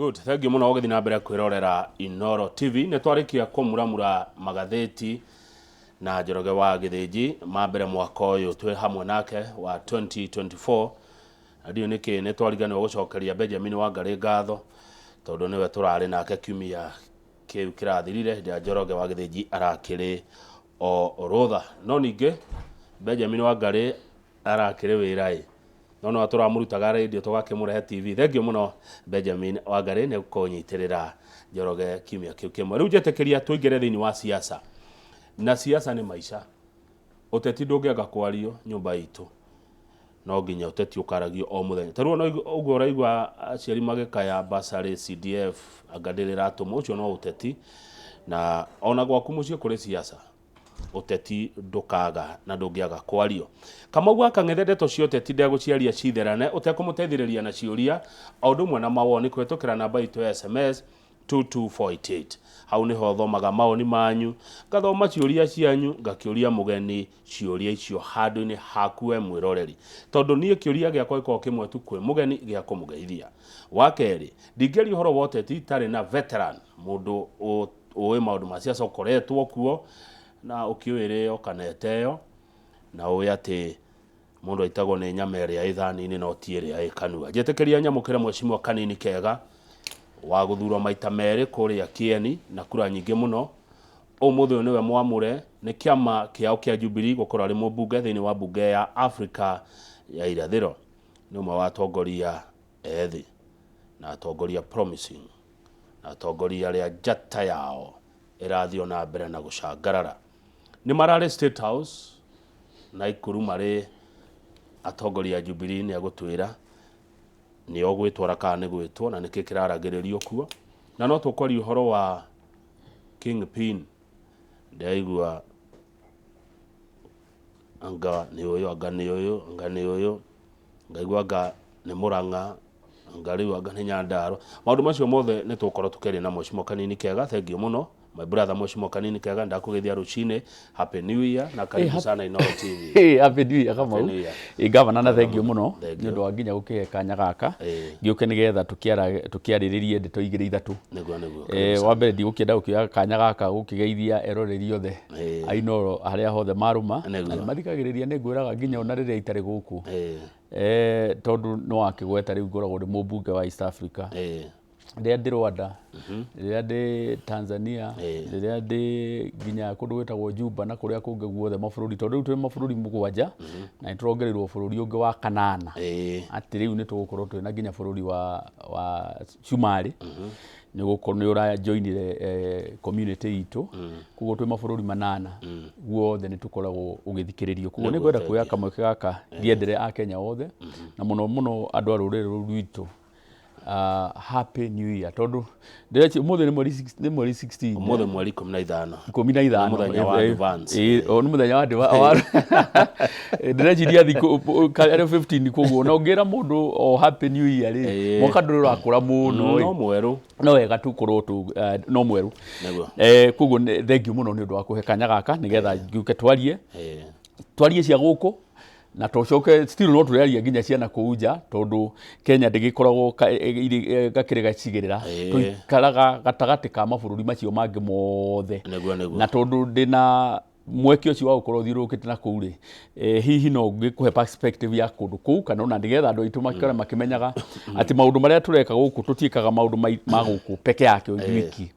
Good, thank you mũno gũgĩthiĩ na mbere kwĩrorera Inoro TV. Nĩ twarĩkia kũmuramura magathĩti na Njoroge wa Gĩthĩnji ma mbere mwaka ũyũ twĩ hamwe nake wa 2024. Na ndiũĩ nĩkĩ nĩ twariganĩrwo gũcokeria Benjamin Wangarĩ ngatho tondũ nĩwe tũrarĩ nake kiumia kĩu kĩrathirire hĩndĩ ya Njoroge wa Gĩthĩnji arakĩrĩ o rũtha. No ningĩ Benjamin Wangarĩ arakĩrĩ wĩra ĩ no no tũramũrutaga radio tũgakĩmũrehe TV. Thengiũ mũno Benjamin Wangarĩ nĩ kũnyitĩrĩra Njoroge kiumia kĩu kĩmwe. Rĩu njĩtĩkĩria tũingĩre thĩinĩ wa siasa, na siasa nĩ maica. Ũteti ndũngĩaga kwario nyũmba itũ, no nginya ũteti ũkaragio o mũthenya. Ta rĩu ona ũguo ũraigua aciari magĩkaya bursary, CDF, anga ndĩrĩ ĩratũmwo, ũcio no ũteti. Na ona gwaku mũciĩ kũrĩ siasa, ũteti ndũkaga na ndũngĩaga kwario. Kamau wa Kang'ethe ndeto cia ũteti ndegũciaria citherane ũtekũmũteithĩrĩria na ciũria o ũndũ ũmwe na mawoni kũhĩtũkĩra namba itũ ya SMS 22488. Hau nĩho thomaga mawoni manyu, ngathoma ciũria cianyu, ngakĩũria mũgeni ciũria icio handũ-inĩ haku we mwĩroreri. Tondũ niĩ kĩũria gĩakwa gĩkoragwo kĩmwe tu kwĩ mũgeni gĩa kũmũgeithia. Wa kerĩ, ndingĩaria ũhoro wa ũteti itarĩ na veteran, mũndũ ũĩ maũndũ ma siasa ũkoretwo kuo na ũkĩũĩ ĩrĩo kana ĩteo, na ũĩ atĩ mũndũ aitagwo nĩ nyama ĩrĩa ĩ thani-inĩ no ti ĩrĩa ĩ kanua. Njĩtĩkĩria nyamũkĩre mwecimwa Kanini Kega wa gũthurwo maita merĩ kũrĩa Kĩeni na kura nyingĩ mũno. Ũmũthĩ ũyũ nĩwe mwamũre nĩ kĩama kĩao kĩa Jubilee gũkorwo arĩ mũmbunge thĩinĩ wa mbunge ya Afrika ya Irathĩro. Nĩ ũmwe wa atongoria ethĩ na atongoria promising na atongoria arĩa njata yao ĩrathiĩ o na mbere na gũcangarara. Nĩ mararĩ State House Naikuru marĩ atongoria a Jubilee nĩ egũtwĩra nĩo gwĩtwara kana nĩ gwĩtwo na nĩkĩ kĩraragĩrĩrio kuo. Na no tũkwaria ũhoro wa Kingpin, ndĩraigua anga nĩ ũyũ, anga nĩ ũyũ, anga nĩ ũyũ, ngaigua anga nĩ Mũrang'a, anga rĩu anga nĩ Nyandarua. Maũndũ macio mothe nĩ tũgũkorwo tũkĩaria na Mheshimiwa Kanini Kega. Thengiũ mũno my brother Mheshimiwa Kanini Kega, ndakũgeithia rũcinĩ. Happy New Year na karibu sana Inooro TV. Hey, happy New Year Kamau. Happy New Year. Ĩ gavana na thengiũ mũno Thengiũ. nĩ ũndũ wa nginya gũkĩhe kanya gaka Ĩ. ngĩũke nĩgetha tũkĩarĩrĩrie ndeto igĩrĩ ithatũ. Nĩguo. Wa mbere ndigũkĩenda gũkĩoya kanya gaka gũkĩgeithia eroreri othe a Inooro harĩa hothe marũma na nĩ mathikagĩrĩria, nĩ ngwĩraga nginya ona rĩrĩa itarĩ gũkũ. Tondũ nĩ wakĩgweta rĩu ngoragwo ndĩ mũmbunge wa East Africa. Rĩrĩa ndĩ Rwanda, rĩrĩa ndĩ Tanzania, rĩrĩa ndĩ nginya kũndũ gwĩtagwo Juba na kũrĩa kũngĩ guothe mabũrũri, tondũ rĩu twĩ mabũrũri 7 na nĩ tũrongereirwo bũrũri ũngĩ wa kanana. Atĩ rĩu nĩ tũgũkorwo twĩna nginya bũrũri wa Cumarĩ, nĩ ũgũkorwo nĩ ũrajoinire community itũ, koguo twĩ mabũrũri 8 guothe nĩ tũkoragwo ũgĩthikĩrĩrio. Koguo nĩ ngwenda kuoya kamweke gaka ngĩendere Akenya othe na mũno mũno andũ a rũrĩrĩ rũrũ rwitũ Happy New Year, tondũ ndĩreciria ũmũthĩ nĩ mweri nĩ mweri 16. Ũmũthĩ mweri 15. 15. Nĩ mũthenya wa advance. Ĩ, o, nĩ mũthenya wa ndĩreciria thikũ arĩ 15, koguo na ũngĩra mũndũ o Happy New Year rĩ, mwaka ndũrĩ ũrakũra mũno ĩ. No mwerũ. No wega tũkorwo tu no mwerũ. Nĩguo. Koguo thengiũ mũno nĩ ũndũ wa kũhe kanya gaka nĩgetha ngĩũke twarie twarie cia gũkũ na tũcoke still no tũrĩaria nginya ciana kũu nja, tondũ Kenya ndĩgĩkoragwo gakĩrĩ gacigĩrĩra, tũikaraga gatagatĩ ka mabũrũri macio mangĩ mothe. Nĩguo nĩguo. Na tondũ ndĩna mweke ũcio wa gũkorwo thiũrũrũkĩte na kũu rĩ, hihi no ngĩkũhe perspective ya kũndũ kũu, kana ona nĩgetha andũ aitũ makĩore makĩmenyaga atĩ maũndũ marĩa tũreka gũkũ tũtiĩkaga maũndũ ma gũkũ peke yake ithuiki.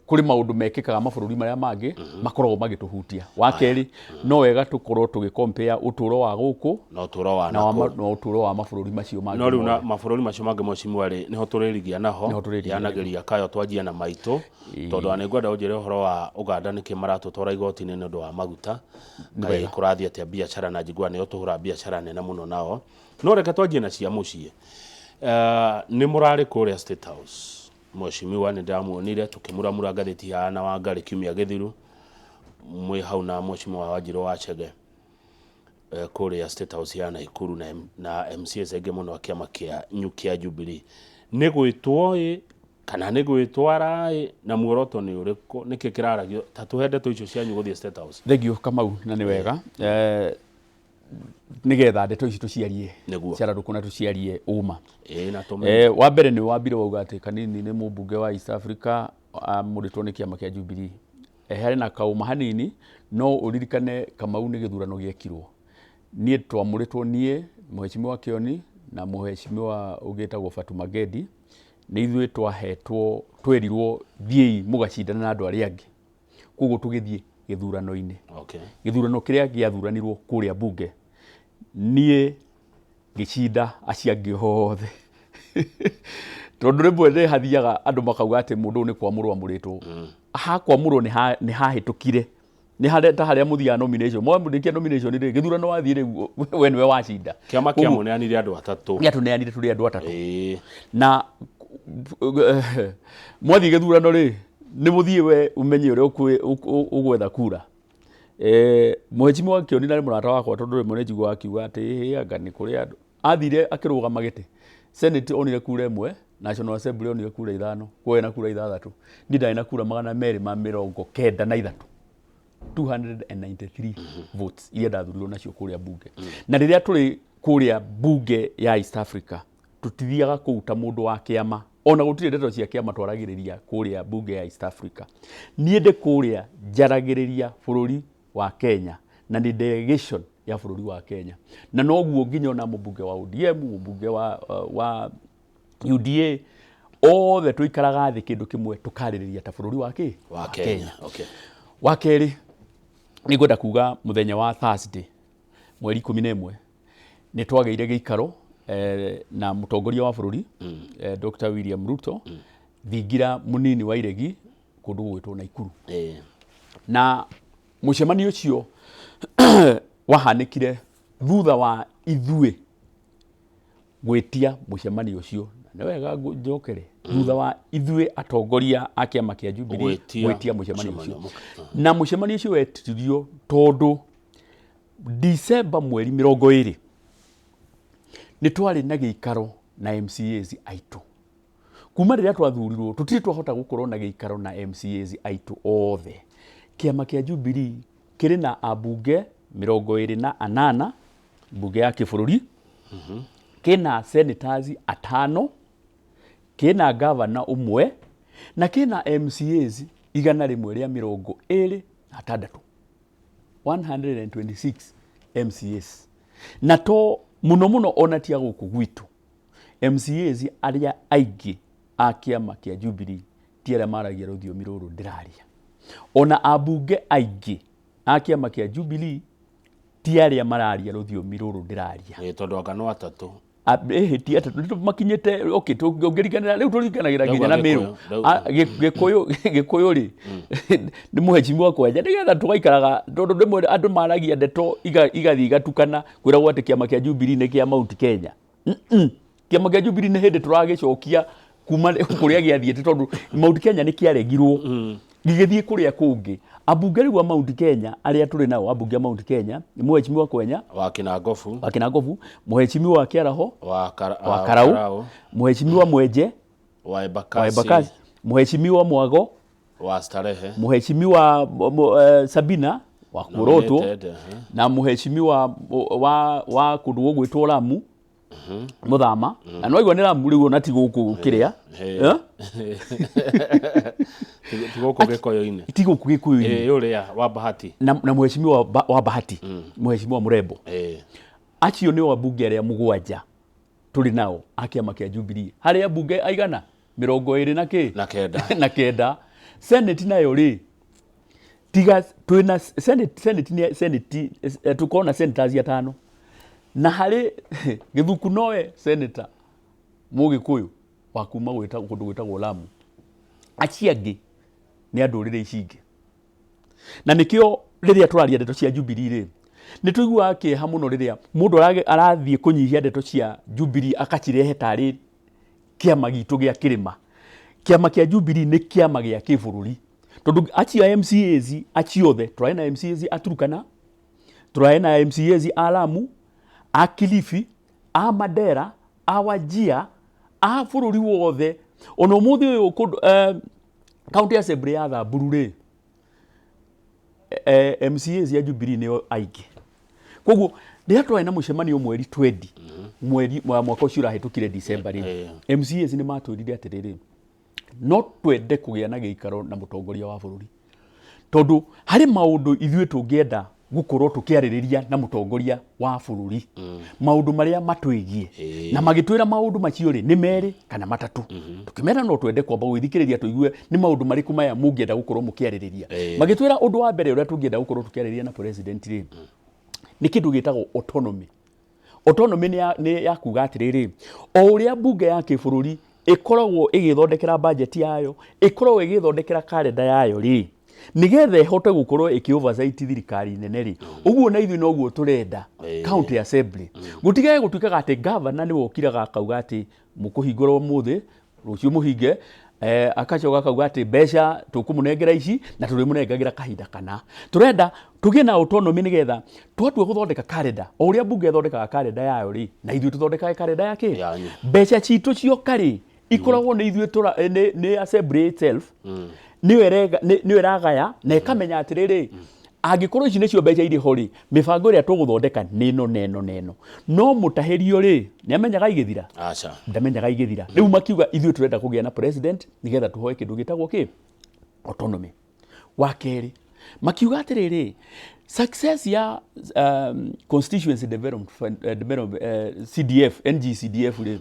Kũrĩ maũndũ mekĩkaga mabũrũri marĩa mangĩ makoragwo magĩtũhutia. Wa kerĩ, no wega tũkorwo tũgĩ compare ũtũro wa gũkũ na ũtũro wa na na ũtũro wa mabũrũri macio mangĩ. No rĩu na mabũrũri macio mangĩ mheshimiwa rĩ, nĩho tũrĩrigia naho. Nĩho tũrĩrigia. Yanageria kayo twanjia na maitũ, tondũ ona nĩngwenda ũnjĩre ũhoro wa Uganda nĩkĩ maratũtwara igoti-inĩ nĩ ũndũ wa maguta, kaĩ kũrathiĩ atĩa biacara, na njiguaga nĩo tũhũraga biacara nene mũno nao. No reke twanjie na cia mũciĩ. Nĩ mũrarĩ kũrĩa State House, mheshimiwa nĩ ndĩramuonire tũkĩmuramura ngathĩti haha na Wangarĩ kiumia gĩthiru, mwĩ hau na mheshimiwa Wanjirũ wa Chege kũrĩa State House ya Naikuru na MCAs aingĩ mũno a kĩama kĩanyu kĩa Jubilee. Nĩ gwĩtwo ĩ kana nĩ gwĩtwara ĩ, na muoroto nĩ ũrĩkũ, nĩkĩ kĩraragio? Ta tũhe ndeto icio cianyu gũthiĩ State House. Thengiũ Kamau, na nĩ wega. Nĩgetha ndeto ici tũciarie Nĩguo. ciararũkũ na tũciarie ũma. Ĩĩ, na tũmenye. Wa mbere nĩ wambire wauga atĩ Kanini nĩ mũmbunge wa East Africa amũrĩtwo nĩ kĩama kĩa Jubilee. Harĩ na kaũma hanini, no ũririkane Kamau nĩ gĩthurano gĩekirwo. Niĩ twamũrĩtwo niĩ, Mheshimiwa Kĩoni na Mheshimiwa ũngĩ wĩtagwo Fatuma Gedi, nĩ ithuĩ twahetwo, twerirwo thiĩi mũgacindane na andũ arĩa angĩ. Koguo tũgĩthiĩ gĩthurano-inĩ. Gĩthurano kĩrĩa gĩathuranirwo kũrĩa bunge, niĩ ngĩcinda acio angĩ othe. Tondũ rĩmwe nĩ hathiaga andũ makauga atĩ mũndũ ũyũ nĩ kwamũrwo amũrĩtwo. Ha kwamũrwo nĩ hahĩtũkire. Nĩ harĩa ta harĩa mũthiaga nomination. Mwamũrĩkia nomination rĩ, gĩthurano wathiĩ rĩu we nĩwe wacinda. Kĩama kĩamũneanire andũ atatũ. Gĩatũneanire tũrĩ andũ atatũ. Na mwathiĩ gĩthurano rĩ, nĩ mũthiĩ we ũmenye ũrĩa ũgwetha kura. Mheshimiwa Kĩoni na nĩ mũrata wakwa tondũ rĩmwe nĩ njiguaga akiuga atĩ ĩhĩ anga nĩ kũrĩ andũ. Athire akĩrũgama gĩtĩ. Senate onire kura ĩmwe, National Assembly onire kura ithano, koguo ena kura ithathatũ. Niĩ ndarĩ na kura 293, 293 votes iria ndathurirwo nacio kũrĩa bunge. Na rĩrĩa tũrĩ kũrĩa bunge ya East Africa, tũtithiaga kũu ta mũndũ wa kĩama. Ona gũtirĩ ndeto cia kĩama twaragĩrĩria kũrĩa bunge ya East Africa. Niĩ ndĩ kũrĩa njaragĩrĩria bũrũri wa Kenya na nĩ delegation ya bũrũri wa Kenya. Na noguo nginya ona mũmbunge wa ODM, mũmbunge wa UDA, othe tũikaraga thĩ kĩndũ kĩmwe tũkarĩrĩria ta bũrũri wa kĩ? Wa Kenya. Wa kerĩ, nĩ ngwenda kuga mũthenya wa Thursday, mweri 11, nĩ twagĩire gĩikaro na mũtongoria wa bũrũri, Dr. William Ruto, thingira mũnini wa Iregi, kũndũ gũgwĩtwo Naikuru. Na mũcemanio ũcio wahanĩkire thutha wa ithuĩ gwĩtia mũcemanio ũcio. Nĩ wega njokere. Thutha wa ithuĩ atongoria a kĩama kĩa Jubilee gwĩtia mũcemanio ũcio. Na mũcemanio ũcio wetirio tondũ December mweri 20 nĩ twarĩ na gĩikaro na MCAs aitũ. Kuma rĩrĩa twathurirwo tũtirĩ twahota gũkorwo na gĩikaro na MCAs aitũ othe. Kĩama kĩa Jubilee kĩrĩ na ambunge 28 mbunge ya kĩbũrũri, kĩna senators atano, kĩna governor ũmwe, na kĩna MCAs 126, 126 MCAs. Na to mũno mũno ona ti a gũkũ gwitũ. MCAs arĩa aingĩ a kĩama kĩa Jubilee ti arĩa maragia rũthiomi rũrũ ndĩraria. Ona ambunge aingĩ a kĩama kĩa Jubilee ti arĩa mararia rũthiomi rũrũ ndĩraria. Ĩĩ, tondũ anga no atatũ. Ĩhĩ, ti atatũ, nĩ makinyĩte, okay, ũngĩringanĩra, rĩu tũringanagĩra nginya na Mĩrũ. Gĩkũyũ rĩ, nĩ mũhecimiwa Kwenja, nĩgetha tũgaikaraga, tondũ rĩmwe andũ maragia ndeto igathiĩ igatukana, kwĩragwo atĩ kĩama kĩa Jubilee nĩ kĩa Mount Kenya. Kĩama kĩa Jubilee nĩ hĩndĩ tũragĩcokia kuma kũrĩa gĩathiĩte, tondũ Mount Kenya nĩ kĩaregirwo gĩgĩthiĩ kũrĩa kũngĩ. Ambunge rĩu a Mount Kenya arĩa tũrĩ nao, ambunge a Mount Kenya nĩ mũhecimiwa Kwenya wa Kinangofu, wa Kinangofu, mũhecimiwa Kĩaraho wa Karau, mũhecimiwa Mwenje wa Embakasi, mũhecimiwa Mwago wa Starehe, mũhecimiwa Sabina wa Kuorotwo, na mũhecimiwa wa kũndũ gũgwĩtwo Lamu Mũthama. Na no aigua nĩ Lamu rĩu ona ti gũkũ kĩrĩa. Ti gũkũ Gĩkũyũ-inĩ. Ti gũkũ Gĩkũyũ-inĩ. Ũrĩa wa Bahati. Na mũhecimiwa wa Bahati, mũhecimiwa Mũrembo. Acio nĩo ambunge arĩa mũgwanja tũrĩ nao a kĩama kĩa Jubilee. Harĩ ambunge aigana? 29 Na kenda. Na kenda. Senate nayo rĩ, tiga twĩna Senate, Senate nĩ Senate, tũkorwo na senators atano. Na harĩ Gĩthuku nowe senator Mũgĩkũyũ wa kuma kũndũ gwĩtagwo Lamu. Acio angĩ nĩ a ndũrĩrĩ ici ingĩ. Na nĩkĩo rĩrĩa tũraria ndeto cia Jubilee rĩ, nĩ tũiguaga kĩeha mũno rĩrĩa mũndũ arathiĩ kũnyihia ndeto cia Jubilee akacirehe tarĩ kĩama gitũ gĩa kĩrĩma. Kĩama kĩa Jubilee nĩ kĩama gĩa kĩbũrũri. Tondũ acio a MCAs acio othe, tũrarĩ na MCAs a Turkana, tũrarĩ na MCAs a Lamu, a Kilifi, a Mandera, a Wajir, a bũrũri wothe. Ona ũmũthĩ ũyũ kũndũ, County Assembly ya Samburu rĩ, MCAs ya Jubilee nĩo aingĩ. Koguo Rĩrĩa twarĩ na mũcemanio mweri 20 mweri wa mwaka ũcio ũrahĩtũkire December rĩ, MCAs nĩ matwĩrire atĩrĩrĩ, no twende kũgĩa na gĩikaro na mũtongoria wa bũrũri, tondũ harĩ maũndũ ithuĩ tũngĩenda gũkorwo tũkĩarĩrĩria na mũtongoria wa bũrũri, maũndũ marĩa matwĩgiĩ. Na magĩtwĩra maũndũ macio rĩ nĩ merĩ kana matatũ. Tũkĩmera no twende kwamba gwĩthikĩrĩria tũigue nĩ maũndũ marĩkũ maya mũngĩenda gũkorwo mũkĩarĩrĩria. Magĩtwĩra ũndũ wa mbere ũrĩa tũngĩenda gũkorwo tũkĩarĩrĩria na president rĩ, nĩ kĩndũ gĩtagwo autonomy. Autonomy nĩ ya kuga atĩrĩrĩ, o ũrĩa mbunge ya kĩbũrũri ĩkoragwo ĩgĩthondekera budget yayo, ĩkoragwo ĩgĩthondekera karenda yayo rĩ, nĩgetha ĩhote gũkorwo ĩkĩ oversight thirikari nene rĩ, ũguo na ithuĩ noguo tũrenda county assembly. Gũtigage gũtuĩkaga atĩ governor nĩwe ũkiraga akauga atĩ mũkũhingũra ũmũthĩ, rũciũ mũhinge, akacoka akauga atĩ mbeca tũkũmũnengera ici na tũrĩmũnengagĩra kahinda kana. Tũrenda tũgĩe na autonomy nĩgetha twatua gũthondeka karenda, o ũrĩa mbunge ĩthondekaga karenda yayo rĩ, na ithuĩ tũthondekage karenda ya kĩ? Yanyu. Mbeca citũ cioka rĩ, ikoragwo nĩ ithuĩ tũra, nĩ assembly itself nĩyo nĩyo ĩragaya na ĩkamenya atĩrĩrĩ, angĩkorwo ici nĩcio mbeca irĩ ho rĩ, mĩbango ĩrĩa tũgũthondeka nĩ ĩno na ĩno na ĩno. No mũtahĩrio rĩ, nĩ amenyaga igĩthira? Aca. Ndamenyaga igĩthira. Rĩu makiuga ithuĩ tũrenda kũgĩa na president nĩgetha tũhoe kĩndũ gĩtagwo kĩ? Autonomy. Wa kerĩ, makiuga atĩrĩrĩ, success ya constituency development fund, development, CDF, NGCDF rĩ,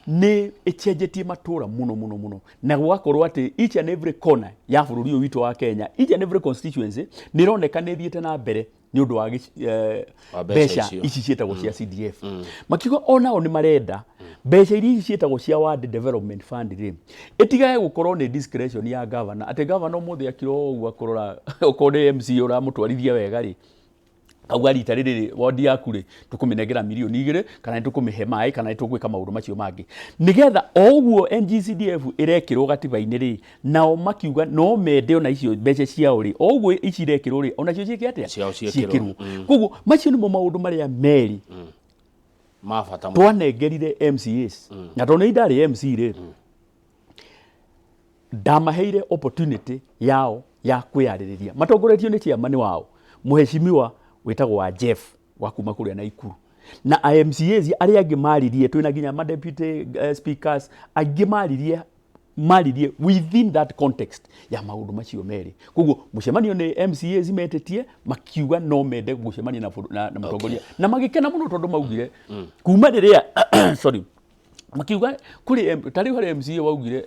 nĩ ĩcenjetie matũra mũno mũno mũno, na gũgakorwo atĩ each and every corner ya bũrũri ũyũ witũ wa Kenya, each and every constituency nĩ ĩroneka nĩ ĩthiĩte na mbere nĩ ũndũ wa Wa mbeca mbeca icio. ici ciĩtagwo cia CDF. Makiuga onao nĩ marenda mbeca iria ici ciĩtagwo cia Ward Development Fund rĩ, ĩtigage gũkorwo nĩ discretion ya governor, atĩ governor ũmũthĩ akira o ũguo akũrora okorwo nĩ MCA ũramũtwarithia wega rĩ, auga rita rĩrĩ wodi yaku rĩ tũkũmĩnengera mirioni 2 kana nĩ tũkũmĩhe maĩ kana nĩ tũgwĩka maũndũ macio mangĩ, nĩgetha o ũguo NGCDF ĩrekĩrwo gatiba-inĩ rĩ, nao makiuga no mende ona icio mbeca ciao rĩ, o ũguo ici irekĩrwo rĩ, onacio ciĩke atĩa? Ciao ciĩkĩrwo. Ciĩkĩrwo. Koguo macio nĩmo maũndũ marĩa merĩ ma bata mũno twanengerire MCAs. Na tondũ nĩ ndarĩ MC rĩ, ndamaheire opportunity yao ya kwĩyarĩrĩria matongoretio nĩ chairman wao mũheshimiwa wĩtagwo wa Jeff wa kuma kũrĩa Naikuru, na MCAs arĩa angĩ maririe, twĩna nginya ma deputy speakers angĩ maririe within that context ya maũndũ macio merĩ. Koguo mũcemanio nĩ MCAs metĩtie makiuga no mende gũcemania na mũtongoria. Na magĩkena mũno tondũ maugire kuma rĩrĩa, sorry, makiuga kũrĩ ta rĩu harĩ MCA waugire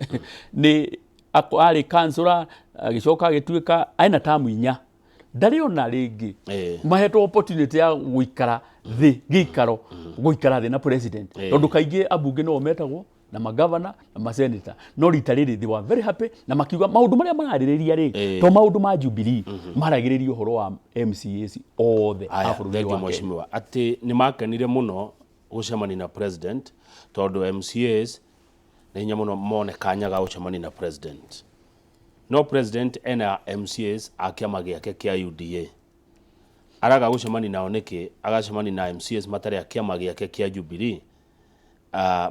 nĩ arĩ councillor agĩcoka agĩtuĩka ena tamu 4 ndarĩ ona rĩngĩ mahetwo opportunity ya gũikara thĩ gĩikaro gũikara thĩ na president, tondũ kaingĩ ambunge no metagwo na magavana na maseneta, no rita rĩrĩ they were very happy na makiuga maũndũ marĩa mararĩrĩria rĩ to maũndũ ma Jubilee, maragĩrĩria ũhoro wa MCAs othe a Aya, bũrũri thank you wa Kenya. Mheshimiwa, atĩ nĩ makenire mũno gũcemania na president tondũ MCAs nĩ hinya mũno mone kanya ga gũcemania na president, no president ena MCAs a kĩama gĩake kĩa UDA, araga gũcemania nao nĩkĩ? Agacemania na MCAs matarĩ a kĩama gĩake kĩa Jubilee,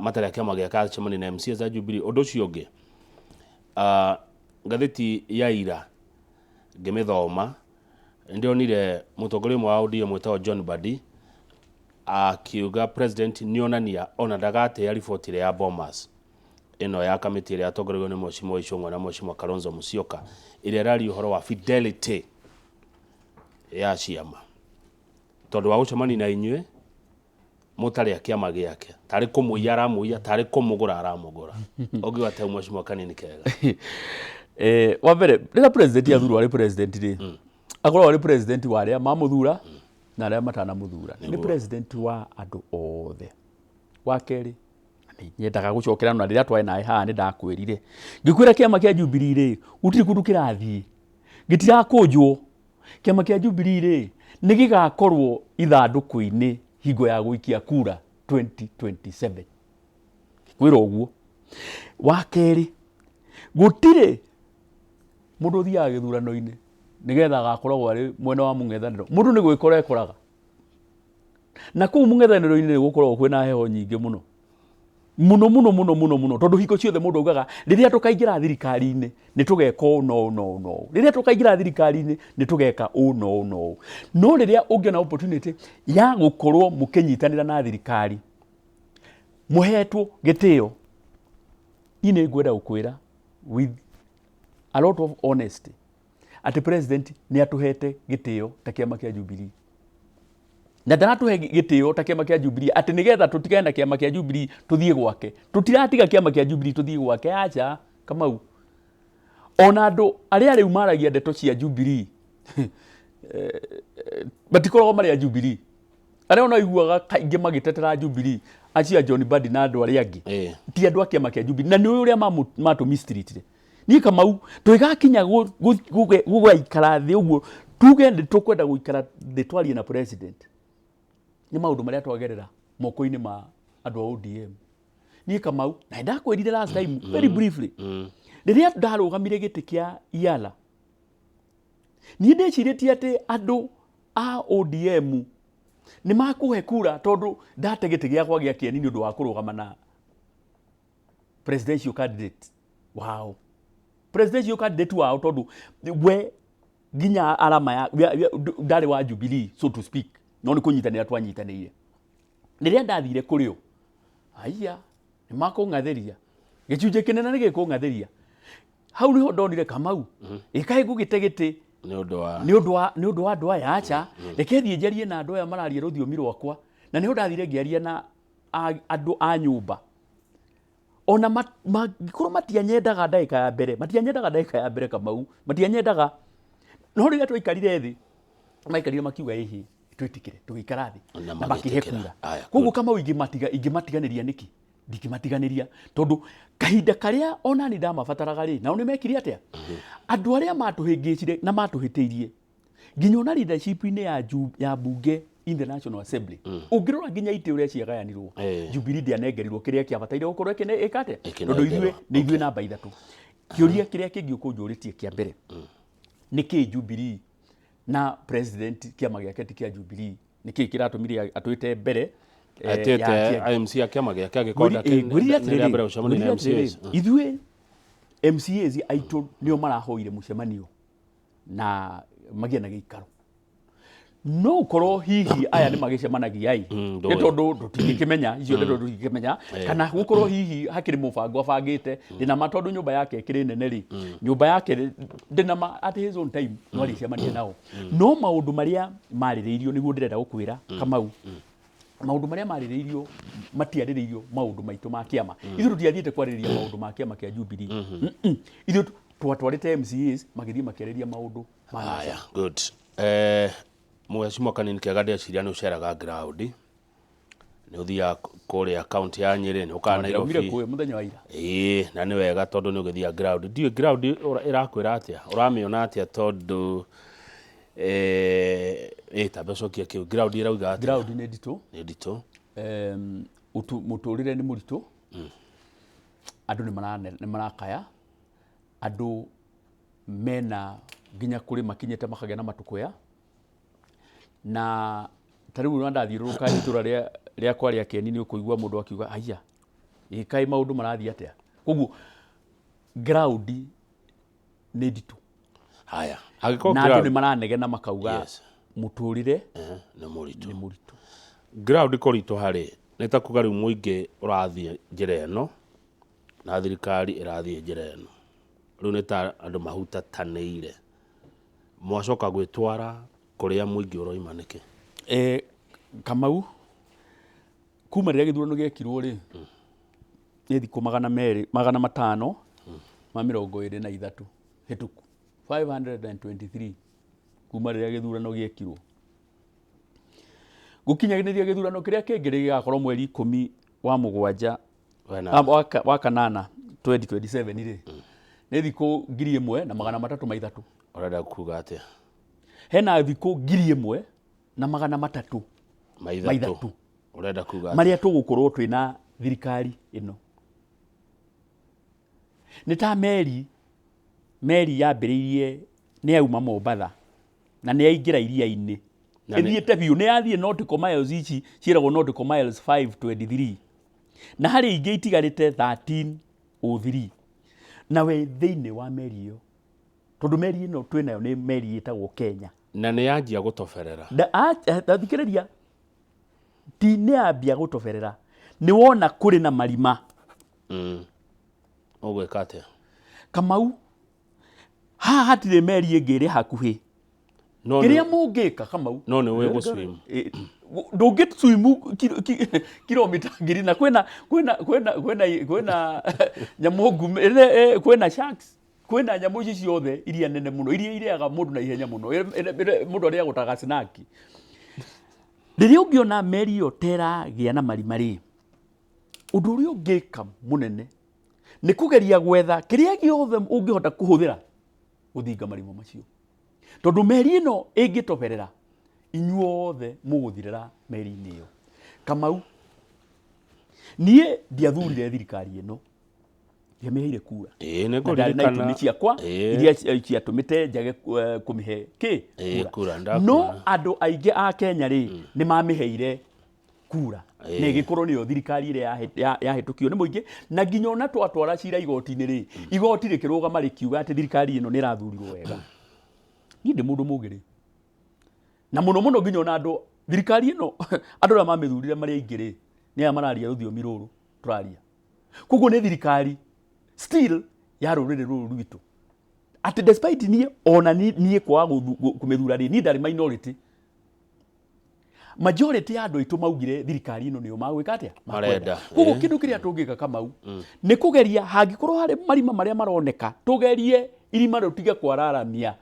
matarĩ a kĩama gĩake agacemania na MCAs a Jubilee. Ũndũ ũcio ũngĩ, ngathĩti ya ira ngĩmĩthoma nĩndĩronire mũtongoria ũmwe wa ODM wĩtagwo John Mbadi akiuga president nĩonania ona ndagatĩĩa riboti ĩrĩa ya Bomas ĩno ya kamĩtĩ ĩrĩa yatongoragio nĩ Mheshimiwa Ichung'wa na Mheshimiwa Kalonzo Musyoka, ĩrĩa ĩraria ũhoro wa fidelity ya ciama, tondũ wa gũcemania na inyuĩ mũtarĩ a kĩama gĩake, tarĩ kũmũiya aramũiya, tarĩ kũmũgũra aramũgũra. Ũngiuga atĩa Mheshimiwa Kanini Kega? Wa mbere, rĩrĩa president athurwo arĩ president rĩ, akoragwo arĩ president wa arĩa mamũthura na arĩa matanamũthura, nĩ president wa andũ othe. Wa kerĩ, nĩ nyendaga gũcokera na rĩrĩa twarĩ nawe haha nĩ ndakwĩrire ngĩkwĩra kĩama kĩa Jubilee rĩ gũtirĩ kũndũ kĩrathiĩ, gĩtirakũnjwo. Kĩama kĩa Jubilee rĩ nĩ gĩgakorwo ithandũkũ-inĩ hingo ya gũikia kura 2027, ngĩkwĩra ũguo. Wa kerĩ, gũtirĩ mũndũ ũthiaga gĩthurano-inĩ nĩgetha agakoragwo arĩ mwena wa mũng'ethanĩro. Mũndũ nĩ gwĩkora ekoraga, na kũu mũng'ethanĩro-inĩ nĩ gũkoragwo kwĩna heho nyingĩ mũno. Muno muno muno muno muno, tondu hingo ciothe mundu augaga riria tukaingira thirikari-inĩ nĩ tũgeka ũũ na ũũ na ũũ na ũũ, rĩrĩa tũkaingĩra thirikari-inĩ nĩ tũgeka ũũ na ũũ na ũũ. No rĩrĩa ũngĩona opportunity ya gũkorwo mũkĩnyitanĩra na thirikari mũhetwo gĩtĩo, niĩ nĩ ngwenda gũkwĩra with a lot of honesty atĩ president nĩ atũhete gĩtĩo ta kĩama kĩa Jubilee, na ndaratũhe gĩtĩo ta kĩama kĩa Jubilee atĩ nĩgetha tũtigane na kĩama kĩa Jubilee tũthiĩ gwake. Tũtiratiga kĩama kĩa Jubilee tũthiĩ gwake, aca Kamau. Ona andũ arĩa rĩu maragia ndeto cia Jubilee matikoragwo marĩ a Jubilee, arĩa ona iguaga kaingĩ magĩtetera Jubilee, acio a John Mbadi na andũ arĩa angĩ, ti andũ a kĩama kĩa Jubilee, na nĩ ũrĩa matũ mistreatire. Niĩ Kamau tũgĩgakinya gũgaikara thĩ ũguo tuge nĩ tũkwenda gũikara thĩ twarie na president, nĩ maũndũ marĩa twagerera moko-inĩ ma andũ a ODM. Niĩ Kamau, na ndakwĩrire last time very briefly, rĩrĩa ndarũgamire gĩtĩ kĩa Iala, niĩ ndecirĩtie atĩ andũ a ODM nĩ makũhe kura tondũ ndate gĩtĩ gĩakwa gĩa kĩeni nĩ ũndũ wa kũrũgama na presidential candidate wao, presidential candidate wao, tondũ we nginya arama ya ndarĩ wa Jubilee, so to speak, no nĩ kũnyitanĩra twanyitanĩire. Rĩrĩa ndathire kũrĩ o, aiya, nĩ makũng'athĩria, gĩcunjĩ kĩnene nĩ gĩkũng'athĩria. Hau nĩho ndonire Kamau ĩkaĩ ngũgĩte gĩtĩ nĩ ũndũ wa nĩ ũndũ wa andũ aya, aca, reke thiĩ njarie na andũ aya mararia rũthiomi rwakwa. Na nĩho ndathire ngĩaria na andũ a nyũmba, ona mangĩkorwo matianyendaga ndagĩka ya mbere, matianyendaga ndagĩka ya mbere, Kamau, matianyendaga. No rĩrĩa twaikarire thĩ, maikarire makiuga ĩhĩ, twĩtĩkĩre, tũgĩikara thĩ na na makĩhe magĩtĩkĩra. Kura. Aya, Koguo Kamau, ingĩmatiganĩria nĩkĩ? Ndingĩmatiganĩria, tondũ kahinda karĩa onani ndamabataraga rĩ, nao nĩ mekire atĩa? Andũ arĩa matũhĩngĩcire na matũhĩtĩirie nginya ona leadership-inĩ ya bunge in the National Assembly, ũngĩrora nginya itĩ ũrĩa ciagayanirwo, Jubilee ndĩanengerirwo kĩrĩa kĩabataire gũkorwo ĩka atĩa, tondũ ithuĩ Ĩkĩnengerwo. Nĩ ithuĩ namba 3. Kĩũria kĩrĩa kĩngĩ ũkũnjũrĩtie kĩa mbere, nĩ kĩ Jubilee na president kĩama gĩake ti kĩa Jubilee, nĩ kĩ kĩratũmire atwĩte mbere ya atĩte kĩama? MC a kĩama gĩake angĩkorwo Ngwĩrire nĩ rĩa mbere atĩrĩrĩ, gũcemania na ngwĩrire atĩrĩrĩ, MCAs. Ithuĩ MCAs aitũ nĩo marahoire mũcemanio na magĩe na gĩikaro. No ũkorwo hihi aya nĩ magĩcemanagia ĩ, nĩ Ndũĩ. tondũ tũtingĩkĩmenya icio ndeto, tũtingĩkĩmenya kana gũkorwo hihi hakĩrĩ mũbango abangĩte. Ndĩna ma tondũ nyũmba yake ĩkĩrĩ nene rĩ, nyũmba yake rĩ, ndĩna ma at his own time no arĩcemania nao. No maũndũ marĩa marĩrĩirio nĩguo ndĩrenda gũkwĩra Kamau, maũndũ marĩa marĩrĩirio, matiarĩrĩirio maũndũ maitũ ma kĩama. Ithuĩ tũtiathiĩte kwarĩrĩria maũndũ ma kĩama kĩa Jubilee. Ithuĩ twatwarĩte MCAs magĩthiĩ makĩarĩria maũndũ ma Aya, good. Mheshimiwa Kanini Kega, ndĩreciria nĩ ũceraga ground, nĩ ũthiaga kũrĩa kaunti ya Nyĩrĩ, nĩ ũkaga Ndĩraumire Nairobi. kũĩ mũthenya wa ira. Ĩĩ, na nĩ wega tondũ nĩ ũgĩthiaga ground. Ndiũĩ ground ĩrakwĩra atĩa, ũramĩona atĩa, tondũ ĩ tambe ũcokie kĩu, ground ĩrauga atĩa? Ground nĩ nditũ. Nĩ nditũ. Mũtũrĩre nĩ mũritũ, andũ nĩ marakaya, andũ mena nginya kũrĩ makinyĩte makagĩa na matũkũya. Na ta rĩu ona ndathiũrũrũka itũra rĩakwa rĩa Kĩeni, nĩ ũkũigua mũndũ akiuga, "Aya, ĩ kaĩ maũndũ marathiĩ atĩa?" Koguo ground nĩ nditũ. Haya, angĩkorwo Na andũ nĩ ground maranegena makauga mũtũrĩre nĩ mũritũ. Nĩ mũritũ. Ground kũritũha rĩ, nĩ ta kuga rĩu mũingĩ ũrathiĩ njĩra ĩno na thirikari ĩrathiĩ njĩra ĩno, rĩu nĩ ta andũ mahutatanĩire, mwacoka gwĩtwara kũrĩa mũingĩ ũroima nĩkĩ? Kamau, kuma rĩrĩa gĩthurano gĩekirwo rĩ, nĩ thikũ 523 hĩtũku, 523 kuma rĩrĩa gĩthurano gĩekirwo gũkinyanĩria gĩthurano kĩrĩa kĩngĩ gĩgakorwo mweri 10 wa mũgwanja Wena wa kanana 2027 rĩ, nĩ thikũ 1303. Ũrenda kuga atĩa? Hena thikũ 1303 maithatũ. Maithatũ. Ũrenda kuga atĩa? Marĩa tũgũkorwo twĩna thirikari ĩno. Nĩ ta meri, meri yambĩrĩirie nĩ yauma Mombatha na nĩ yaingĩra iria-inĩ, Na ĩthiĩte biũ, nĩ yathiĩ nautical miles ici ciĩragwo nautical miles 523. Na harĩ ingĩ itigarĩte 1303. Na we thĩinĩ wa meri ĩyo, tondũ meri ĩno twĩ nayo nĩ meri ĩtagwo Kenya. Na nĩ yanjia gũtoberera. Na thikĩrĩria, ti nĩ yambia gũtoberera, nĩ wona kũrĩ na marima. Ũgwĩka atĩa? Kamau, haha hatirĩ meri ĩngĩ ĩrĩ hakuhĩ. No Kĩrĩa nĩ mũngĩka Kamau, no nĩ ũĩ gũ-swim. Ndũngĩ swim kilomita ngiri na kwĩna kwĩna kwĩna kwĩna kwĩna nyamũ ngume, kwĩna sharks, kwĩna nyamũ ici ciothe iria nene mũno, iria irĩaga mũndũ na ihenya mũno, mũndũ arĩagwo ta gacinaki. Rĩrĩa ũngĩona meri ĩyo ta ĩragĩa na marima rĩ, ũndũ ũrĩa ũngĩka mũnene nĩ kũgeria gwetha kĩrĩa gĩothe ũngĩhota kũhũthĩra gũthinga marima macio. Tondũ meri ĩno ĩngĩtoberera, inyuothe mũgũthirĩra meri-inĩ ĩyo. Kamau, niĩ ndiathurire thirikari ĩno, ndiamĩheire kura. Ĩĩ, nĩ Na ndarĩ na ngũririkana. itũmi ciakwa iria ciatũmĩte njage kũmĩhe kĩ? Ĩĩ, kura, No ndakuona. andũ aingĩ a Kenya rĩ, nĩ mamĩheire kura. Na ĩgĩkorwo nĩyo thirikari ĩrĩa yahĩtũkio nĩ mũingĩ, na nginya ona twatwara cira igoti-inĩ rĩ, igoti rĩkĩrũgama rĩkiuga atĩ thirikari ĩno nĩ ĩrathurirwo wega. Niĩ ndĩ mũndũ mũgĩ rĩ, na mũno mũno nginya ona andũ thirikari ĩno andũ arĩa mamĩthurire marĩ aingĩ rĩ, nĩ aya mararia rũthiomi rũrũ tũraria. Koguo nĩ thirikari still ya rũrĩrĩ rũrũ rwitũ. Atĩ despite niĩ ona niĩ kwaga kũmĩthura rĩ, niĩ ndarĩ minority. Majority ya andũ aitũ maugire thirikari ĩno nĩyo magwĩka atĩa? Marenda. Koguo kĩndũ kĩrĩa tũngĩka Kamau nĩ kũgeria, hangĩkorwo harĩ marima marĩa maroneka, tũgerie irima rĩu tige kwararamia,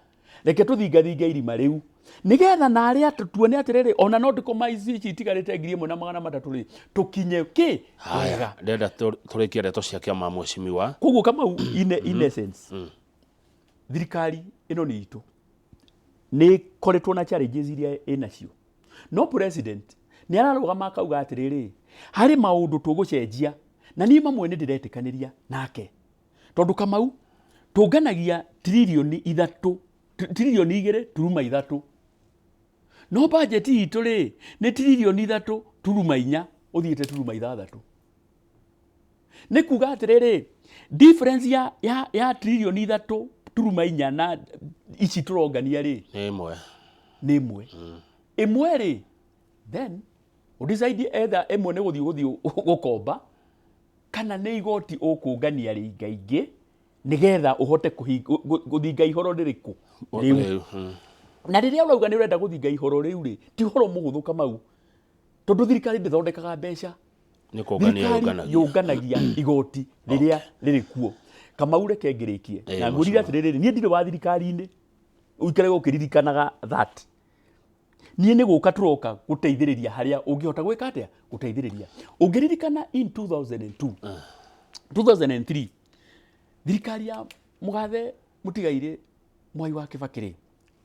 reke tũthingathinge irima rĩu nĩgetha na arĩa tuone atĩrĩrĩ, ona no ndĩkoma ici itigarĩte 1300 rĩ, tũkinye kĩ Haya, wega. ndĩrenda tũrĩkie ndeto cia kĩama mheshimiwa. Koguo Kamau, in essence, thirikari ĩno nĩ itũ, nĩ ĩkoretwo na challenges iria ĩnacio, no president nĩ ararũgama akauga atĩrĩrĩ, harĩ maũndũ tũgũcenjia, na niĩ mamwe nĩ ndĩretĩkanĩria nake, tondũ Kamau tũnganagia tririoni ithatũ, tririoni igĩrĩ turuma ithatũ, no budget itũ rĩ nĩ tririoni ithatũ turuma inya, ũthiĩte turuma ithathatũ. Nĩ kuga atĩrĩrĩ, difference ya tririoni ithatũ turuma inya na ici tũrongania rĩ, nĩ ĩmwe. Nĩ ĩmwe. Ĩmwe rĩ, then ũdecide either ĩmwe nĩ gũthiĩ gũkomba kana nĩ igoti ũkũngania rĩingaingĩ nĩgetha ũhote gũthinga ihoro rĩrĩkũ rĩu. Rĩu, Na rĩrĩa ũrauga nĩ ũrenda gũthinga ihoro rĩu rĩ, ti ũhoro mũhũthũ Kamau, tondũ thirikari ndĩthondekaga mbeca. Nĩ kũngania Thirikari yũnganagia. yũnganagia igoti rĩrĩa rĩrĩ kuo. Kamau, reke ngĩrĩkie. Na ngwĩrire mheshimiwa. atĩrĩrĩ, niĩ ndirĩ wa thirikari-inĩ, ũikare ũkĩririkanaga that niĩ nĩ gũka tũroka gũteithĩrĩria harĩa ũngĩhota gwĩka atĩa, gũteithĩrĩria. Ũngĩririkana in 2002 2003 thirikari ya mũgathe mũtigairĩ Mwai wa Kibaki rĩ,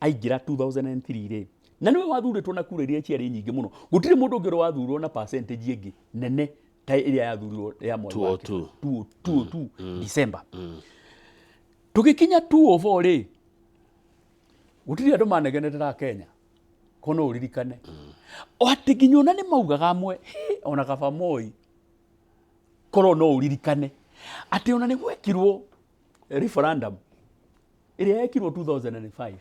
aingĩra 2003 rĩ, na nĩwe wathurĩtwo na kura iria ciarĩ nyingĩ mũno, gũtirĩ mũndũ ũngĩ ũrĩ wathurwo na percentage ĩngĩ nene ta ĩrĩa yathurirwo ya Mwai wa 202. Kibaki. 202 December. Tũgĩkinya 204 rĩ, gũtirĩ andũ manegenete ta Kenya, ko no ũririkane o atĩ nginya ona nĩ maugaga amwe, "Hĩ, ona kaba Moi." Korwo no ũririkane atĩ ona nĩ gwekirwo referendum ĩrĩa yekirwo 2005,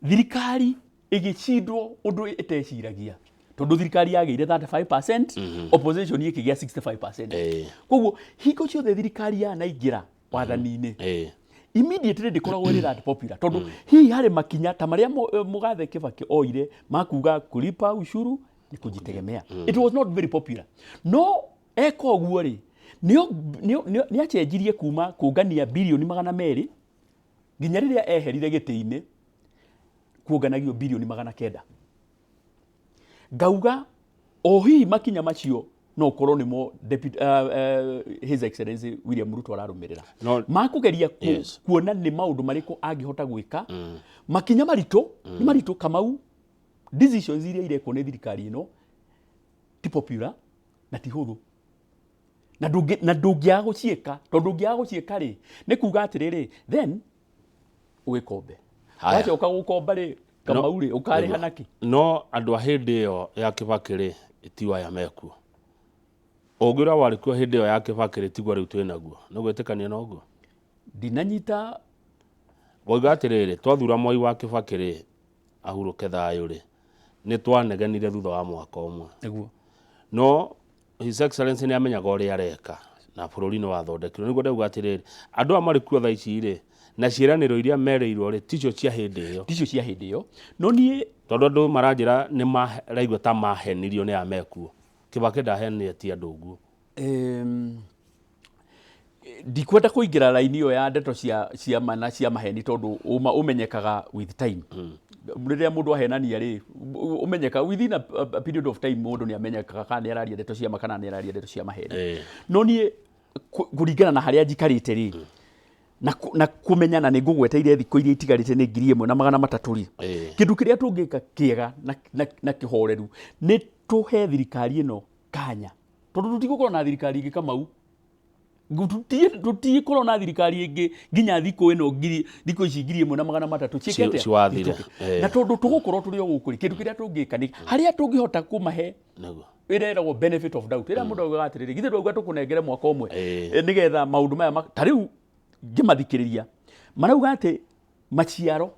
thirikari ĩgĩcindwo ũndũ ĩteciragia, tondũ thirikari yagĩire 35%, opposition ĩkĩgĩa 65%. Koguo hingo ciothe thirikari yanaingĩra wathani-inĩ, immediately ndĩkoragwo ĩrĩ that popular, tondũ hihi harĩ makinya ta marĩa mũgathe Kibaki oire makuga kulipa ushuru ni kujitegemea. It was not very popular, no eka ũguo rĩ, nĩ acenjirie kuma kũngania birioni 200 nginya rĩrĩa eherire gĩtĩ-inĩ kuonganagio birioni 900. Ngauga o hihi makinya macio no korwo nĩmo Deputy, His Excellency William Ruto ararũmĩrĩra No, makũgeria kuona nĩ maũndũ marĩkũ angĩhota gwĩka. Makinya maritũ nĩ maritũ Kamau, decisions iria irekwo nĩ thirikari ĩno ti popular na ti hũthũ, na ndũngĩaga gũciĩka, tondũ ũngĩaga gũciĩka rĩ, nĩ kuga atĩrĩrĩ, then ũgĩkombe. Haya. Wacoka gũkomba rĩ, Kamau rĩ, ũkarĩha nakĩ? No andũ a hĩndĩ ĩyo ya Kibaki rĩ, tio aya mekuo. Ũngĩ ũrĩa warĩ kuo hĩndĩ ĩyo ya Kibaki rĩ tiguo rĩu twĩ naguo. Nĩ ũgwĩtĩkania na ũguo? Ndinanyita. Ngoiga atĩrĩrĩ, twathura Mwai wa Kibaki rĩ, ahurũke thayũ rĩ, nĩ twanegenire thutha wa mwaka ũmwe. Nĩguo. No His Excellency nĩ amenyaga ũrĩa areka na bũrũri nĩ wathondekirwo. Nĩguo ndauga atĩrĩrĩ, andũ aya marĩ kuo thaa ici rĩ, na ciĩranĩro iria merĩirwo rĩ, ticio cia hĩndĩ ĩyo. Ticio cia hĩndĩ ĩyo. No niĩ Tondũ andũ maranjĩra nĩ maraigua ta mahenirio nĩ aya mekuo. Kibaki ndahenetie andũ ũguo. Ndikwenda kũingĩra raini ĩyo ya ndeto cia cia ma na cia maheni tondũ ũma ũmenyekaga with time. Rĩrĩa mũndũ ahenania rĩ, ũmenyekaga within a period of time, mũndũ nĩ amenyekaga kana nĩ araria ndeto cia ma kana nĩ araria ndeto cia maheni. No niĩ kũringana na harĩa njikarĩte rĩ, na kũmenya na nĩ ngũgweteire thikũ iria itigarĩte nĩ 1300 rĩ, kĩndũ kĩrĩa tũngĩka kĩega na kĩhoreru nĩ tũhe thirikari ĩno kanya, tondũ tũtigũkorwo na thirikari ĩngĩ, Kamau. Tũtigũkorwo na thirikari ĩngĩ nginya thikũ ĩno ngiri thikũ ici 1300 ciĩke atĩa? Ciwathire. Ihĩtũke. Na tondũ tũgũkorwo tũrĩ o gũkũ rĩ, kĩndũ kĩrĩa tũngĩka nĩ harĩa tũngĩhota kũmahe ĩrĩa ĩragwo benefit of doubt, ĩrĩa mũndũ augaga atĩrĩrĩ, githĩ ndwauga tũkũnengere mwaka ũmwe nĩgetha maũndũ maya ta rĩu ngĩmathikĩrĩria marauga atĩ maciaro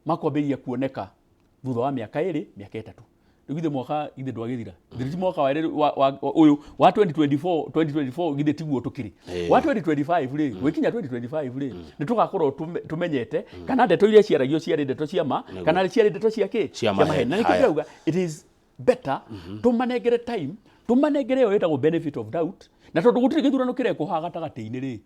makwambĩrĩria kuoneka thutha wa mĩaka 2, mĩaka 3. Rĩu githĩ mwaka githĩ ndwagĩthira? Githĩ ti mwaka wa ũyũ wa 2024? 2024 githĩ tiguo tũkĩrĩ? Wa 2025 rĩ, gwĩkinya 2025 rĩ, nĩ tũgakorwo tũmenyete kana ndeto iria ciaragio ciarĩ ndeto cia ma kana ciarĩ ndeto cia kĩ? Cia maheni. Na nĩkĩo ndĩrauga it is better tũmanengere time, tũmanengere ĩyo ĩtagwo benefit of doubt. Na tondũ gũtirĩ gĩthurano kĩrekwo haha gatagatĩ-inĩ rĩ,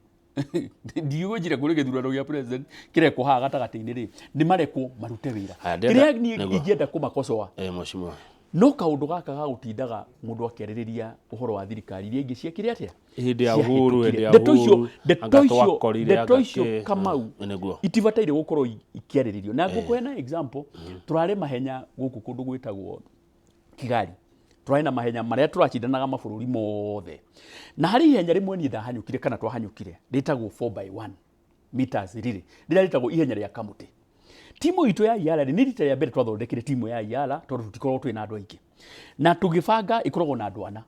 ndigwĩciria kũrĩ gĩthurano gĩa president kĩrekwo haha gatagatĩ-inĩ rĩ, nĩ marekwo marute wĩra. Haya, ndĩrenda- Kĩrĩa niĩ nĩguo. ingĩenda kũmakocoa, Mheshimiwa. no kaũndũ gaka ga gũtindaga mũndũ akĩarĩrĩria ũhoro wa thirikari iria ingĩ ciekire atĩa. Hĩndĩ ya Uhuru, hĩndĩ ya Ndeto icio, Uhuru, ndeto anga icio, twakorire, ndeto anga icio, kĩ. Kamau, Nĩguo. itibataire gũkorwo ikĩarĩrĩrio. Na ngũkũhe na example, tũrarĩ mahenya gũkũ kũndũ gwĩtagwo Kigali, tũrarĩ na mahenya marĩa tũracindanaga mabũrũri mothe, na harĩ ihenya rĩmwe niĩ ndahanyũkire kana twahanyũkire rĩtagwo 4 by 1 meters rĩrĩ rĩrĩa rĩtagwo ihenya rĩa kamũtĩ. Timu itũ ya Iara rĩ, nĩ rita rĩa mbere twathondekire timu ya Iara tondũ tũtikoragwo twĩ na andũ aingĩ, na tũgĩbanga ĩkoragwo na andũ ana.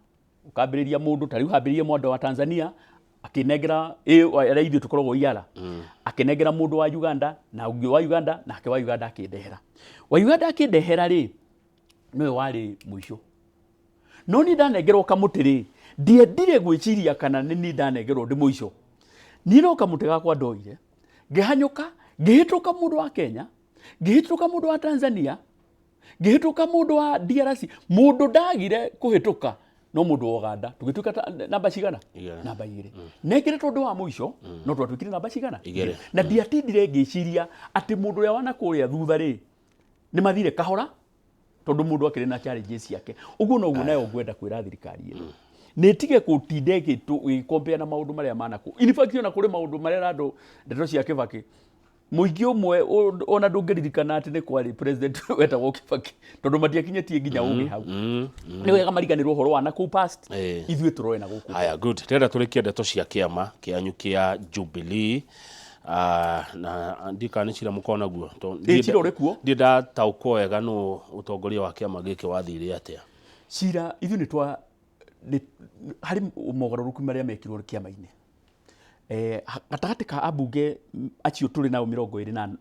Ũkambĩrĩria mũndũ ta rĩu hambĩrĩrie mwanda wa Tanzania akĩnengera arĩa ithuĩ tũkoragwo Iara, akĩnengera mũndũ wa Uganda na ũngĩ wa Uganda, nake wa Uganda akĩndehera. Wa Uganda akĩndehera rĩ, nĩwe warĩ mũico. No niĩ ndanengerwo kamũtĩ rĩ, ndiendire gwĩciria kana nĩ niĩ ndanengerwo ndĩ mũico. Niĩ no kamũtĩ gakwa ndoire, ngĩhanyũka, ngĩhĩtũka mũndũ wa Kenya, ngĩhĩtũka mũndũ wa Tanzania, ngĩhĩtũka mũndũ wa DRC. Mũndũ ndagire kũhĩtũka no mũndũ wa Uganda. Tũgĩtuĩka namba cigana? 2. Namba 2. Nengere tondũ wa mũico, no twatuĩkire namba cigana? 2. Na ndiatindire ngĩciria atĩ mũndũ ũrĩa wana kũrĩa thutha rĩ, nĩ mathire kahora, tondũ mũndũ akĩrĩ na challenges ciake. Ũguo noguo nayo ngwenda kwĩra thirikari ĩno nĩ ĩtige gũtinda ĩgĩkompea na maũndũ marĩa manakũ. In fact, ona kũrĩ maũndũ marĩa andũ ndeto cia Kibaki, mũingĩ ũmwe ona ndũngĩririkana atĩ nĩ kwarĩ president wetagwo Kibaki, tondũ matiakinyĩtie nginya ũgĩ hau. Nĩ wega mariganĩrwo ũhoro wa nakũu past. Ithuĩ tũroe na gũkũ. Haya, good. Ndĩrenda tũrĩkie ndeto cia kĩama kĩanyu kĩa Jubilee. Na ndikana nĩ cira mũkorwo naguo. Cira ũrĩ kuo. Ndirĩ ndataũkwo wega nũ ũtongoria wa kĩama gĩkĩ wathire atĩa. Cira ithuĩ nĩ twa nĩ harĩ mogarũrũku marĩa mekirwo kĩama-inĩ. Gatagatĩ ka ambunge acio tũrĩ nao 28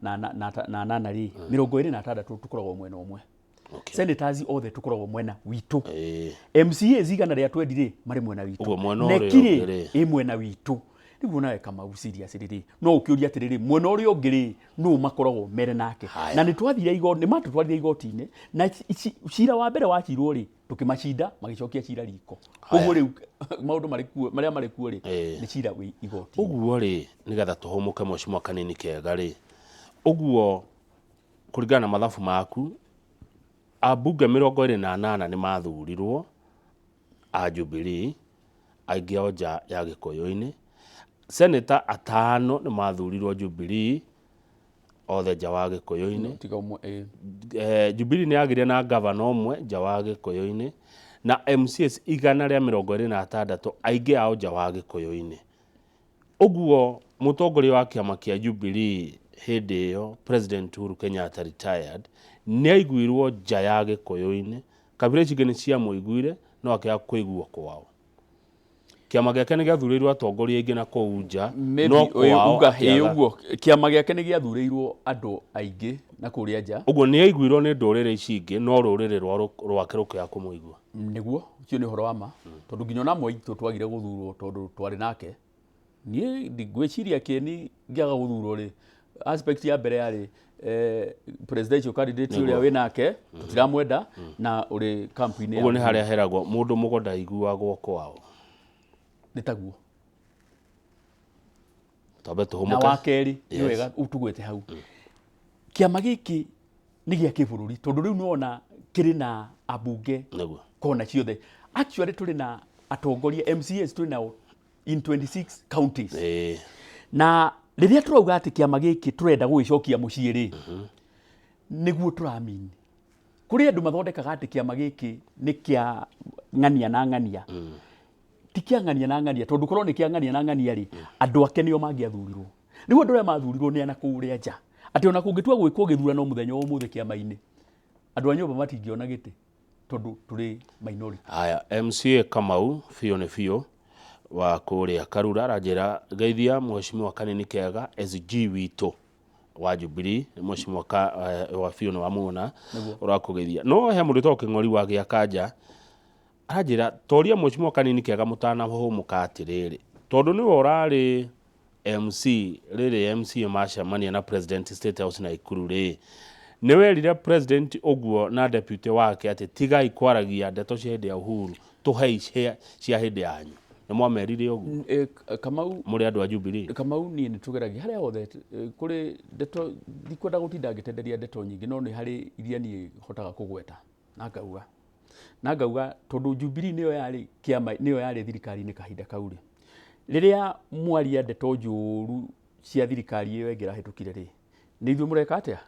rĩ, 26 tũkoragwo mwena ũmwe. Senators othe tũkoragwo mwena witũ. MCAs 120 rĩ, marĩ mwena witũ. Ũguo mwena ũrĩa Neki rĩ, ũngĩ rĩ? ĩ mwena witũ. Rĩu nawe Kamau, serious rĩ, no ũkĩũria atĩrĩrĩ, mwena ũrĩa ũngĩ rĩ, nũ makoragwo mere nake? Na nĩ twathire igoti, nĩ matũtwarire igoti-inĩ, na cira wa mbere wacirwo rĩ, tũkĩmacinda, magĩcokia cira riko. Koguo rĩu maũndũ marĩ kuo, marĩa marĩ kuo rĩ, nĩ cira wĩ igoti. Ũguo rĩ, nĩgetha tũhũmũke mheshimiwa kanini kega rĩ, ũguo kũringana na mathabu maku, ambunge 28 nĩ mathurirwo a Jubilee, aingĩ ao nja ya Gĩkũyũ-inĩ. Senator atano nĩ mathurirwo Jubilee, othe nja wa Gĩkũyũ-inĩ. Tiga ũmwe, ĩĩ. Jubilee nĩ yagĩire na gavana ũmwe nja wa Gĩkũyũ-inĩ, na MCAs 126, aingĩ ao nja wa Gĩkũyũ-inĩ. Ũguo mũtongoria wa kĩama kĩa Jubilee hĩndĩ ĩyo, President Uhuru Kenyatta retired, nĩ aiguirwo nja ya Gĩkũyũ-inĩ. Kabira ici ingĩ nĩ ciamũiguire, no akĩaga kũiguo kwao. Kĩama gĩake nĩ gĩathurĩirwo atongoria aingĩ na kũu nja, Maybe, no kwao uga ĩ akĩaga. ũguo kĩama gĩake nĩ gĩathurĩirwo andũ aingĩ na kũrĩa nja. Ũguo nĩ aiguirwo nĩ ndũrĩrĩ ici ingĩ, no rũrĩrĩ rwake rũkĩaga kũmũigua. Nĩguo, ũcio nĩ ũhoro wa ma, tondũ nginya ona amwe aitũ twagire gũthurwo tondũ twarĩ nake. Niĩ ngwĩciria Kĩeni ngĩaga gũthurwo rĩ, aspect ya mbere yarĩ presidential candidate ũrĩa wĩ nake tũtiramwenda na ũrĩ kampu-inĩ Ũguo nĩ harĩa heragwo mũndũ mũgo ndaiguagwo kwao. Nĩ taguo. Twambe Na tũhũmũke. wa kerĩ nĩ wega tũgwete hau. Kĩama gĩkĩ nĩ gĩa kĩbũrũri tondũ rĩu nĩwona kĩrĩ na ambunge kona ciothe. Actually tũrĩ na atongoria MCAs tũrĩ nao in 26 counties. Na rĩrĩa tũrauga atĩ kĩama gĩkĩ tũrenda gũgĩcokia mũciĩ rĩ, nĩguo tũramini. Kũrĩ andũ mathondekaga atĩ kĩama gĩkĩ nĩ kĩa ng'ania na ng'ania. Ti kĩa ng'ania na ng'ania, tondũ korwo nĩ kĩa ng'ania na ng'ania rĩ, andũ ake nĩo mangĩathurirwo. Rĩu andũ arĩa mathurirwo nĩ ana kũrĩa nja. Atĩ ona kũngĩtua gwĩkwo gĩthurano mũthenya wa ũmũthĩ kĩama-inĩ, andũ a nyũmba matingĩona gĩtĩ tondũ tũrĩ minority. Haya, MCA Kamau biũ nĩ biũ wa kũrĩa Karura aranjĩra geithia mheshimiwa Kanini Kega SG witũ wa Jubilee, mheshimiwa wa biũ nĩ wamuona ũrakũgeithia. No he mũndũ wĩtagwo Kĩng'ori wa Gĩakanja aranjĩra toria mheshimiwa Kanini Kega mũtanahũmũka atĩrĩrĩ, tondũ nĩwe ũrarĩ MC rĩrĩ MCA macemania na President State House na Ikuru rĩ, nĩ werire President ũguo na deputy wake atĩ tigai kwaragia ndeto cia hĩndĩ ya Uhuru, tũhei cia hĩndĩ yanyu. Nĩ mwamerire ũguo? Kamau, mũrĩ andũ a Jubilee? Kamau, niĩ nĩ tũgeragia harĩa hothe kũrĩ ndeto, ndikwenda gũtinda ngĩtenderia ndeto nyingĩ, no nĩ harĩ iria niĩ hotaga kũgweta na ngauga. Na ngauga tondũ Jubilee nĩyo yarĩ kĩama, nĩyo yarĩ thirikari-inĩ kahinda kau rĩ, rĩrĩa mwaria ndeto njũru cia thirikari ĩyo ĩngĩ ĩrahĩtũkire rĩ, nĩ ithuĩ mũreka atĩa?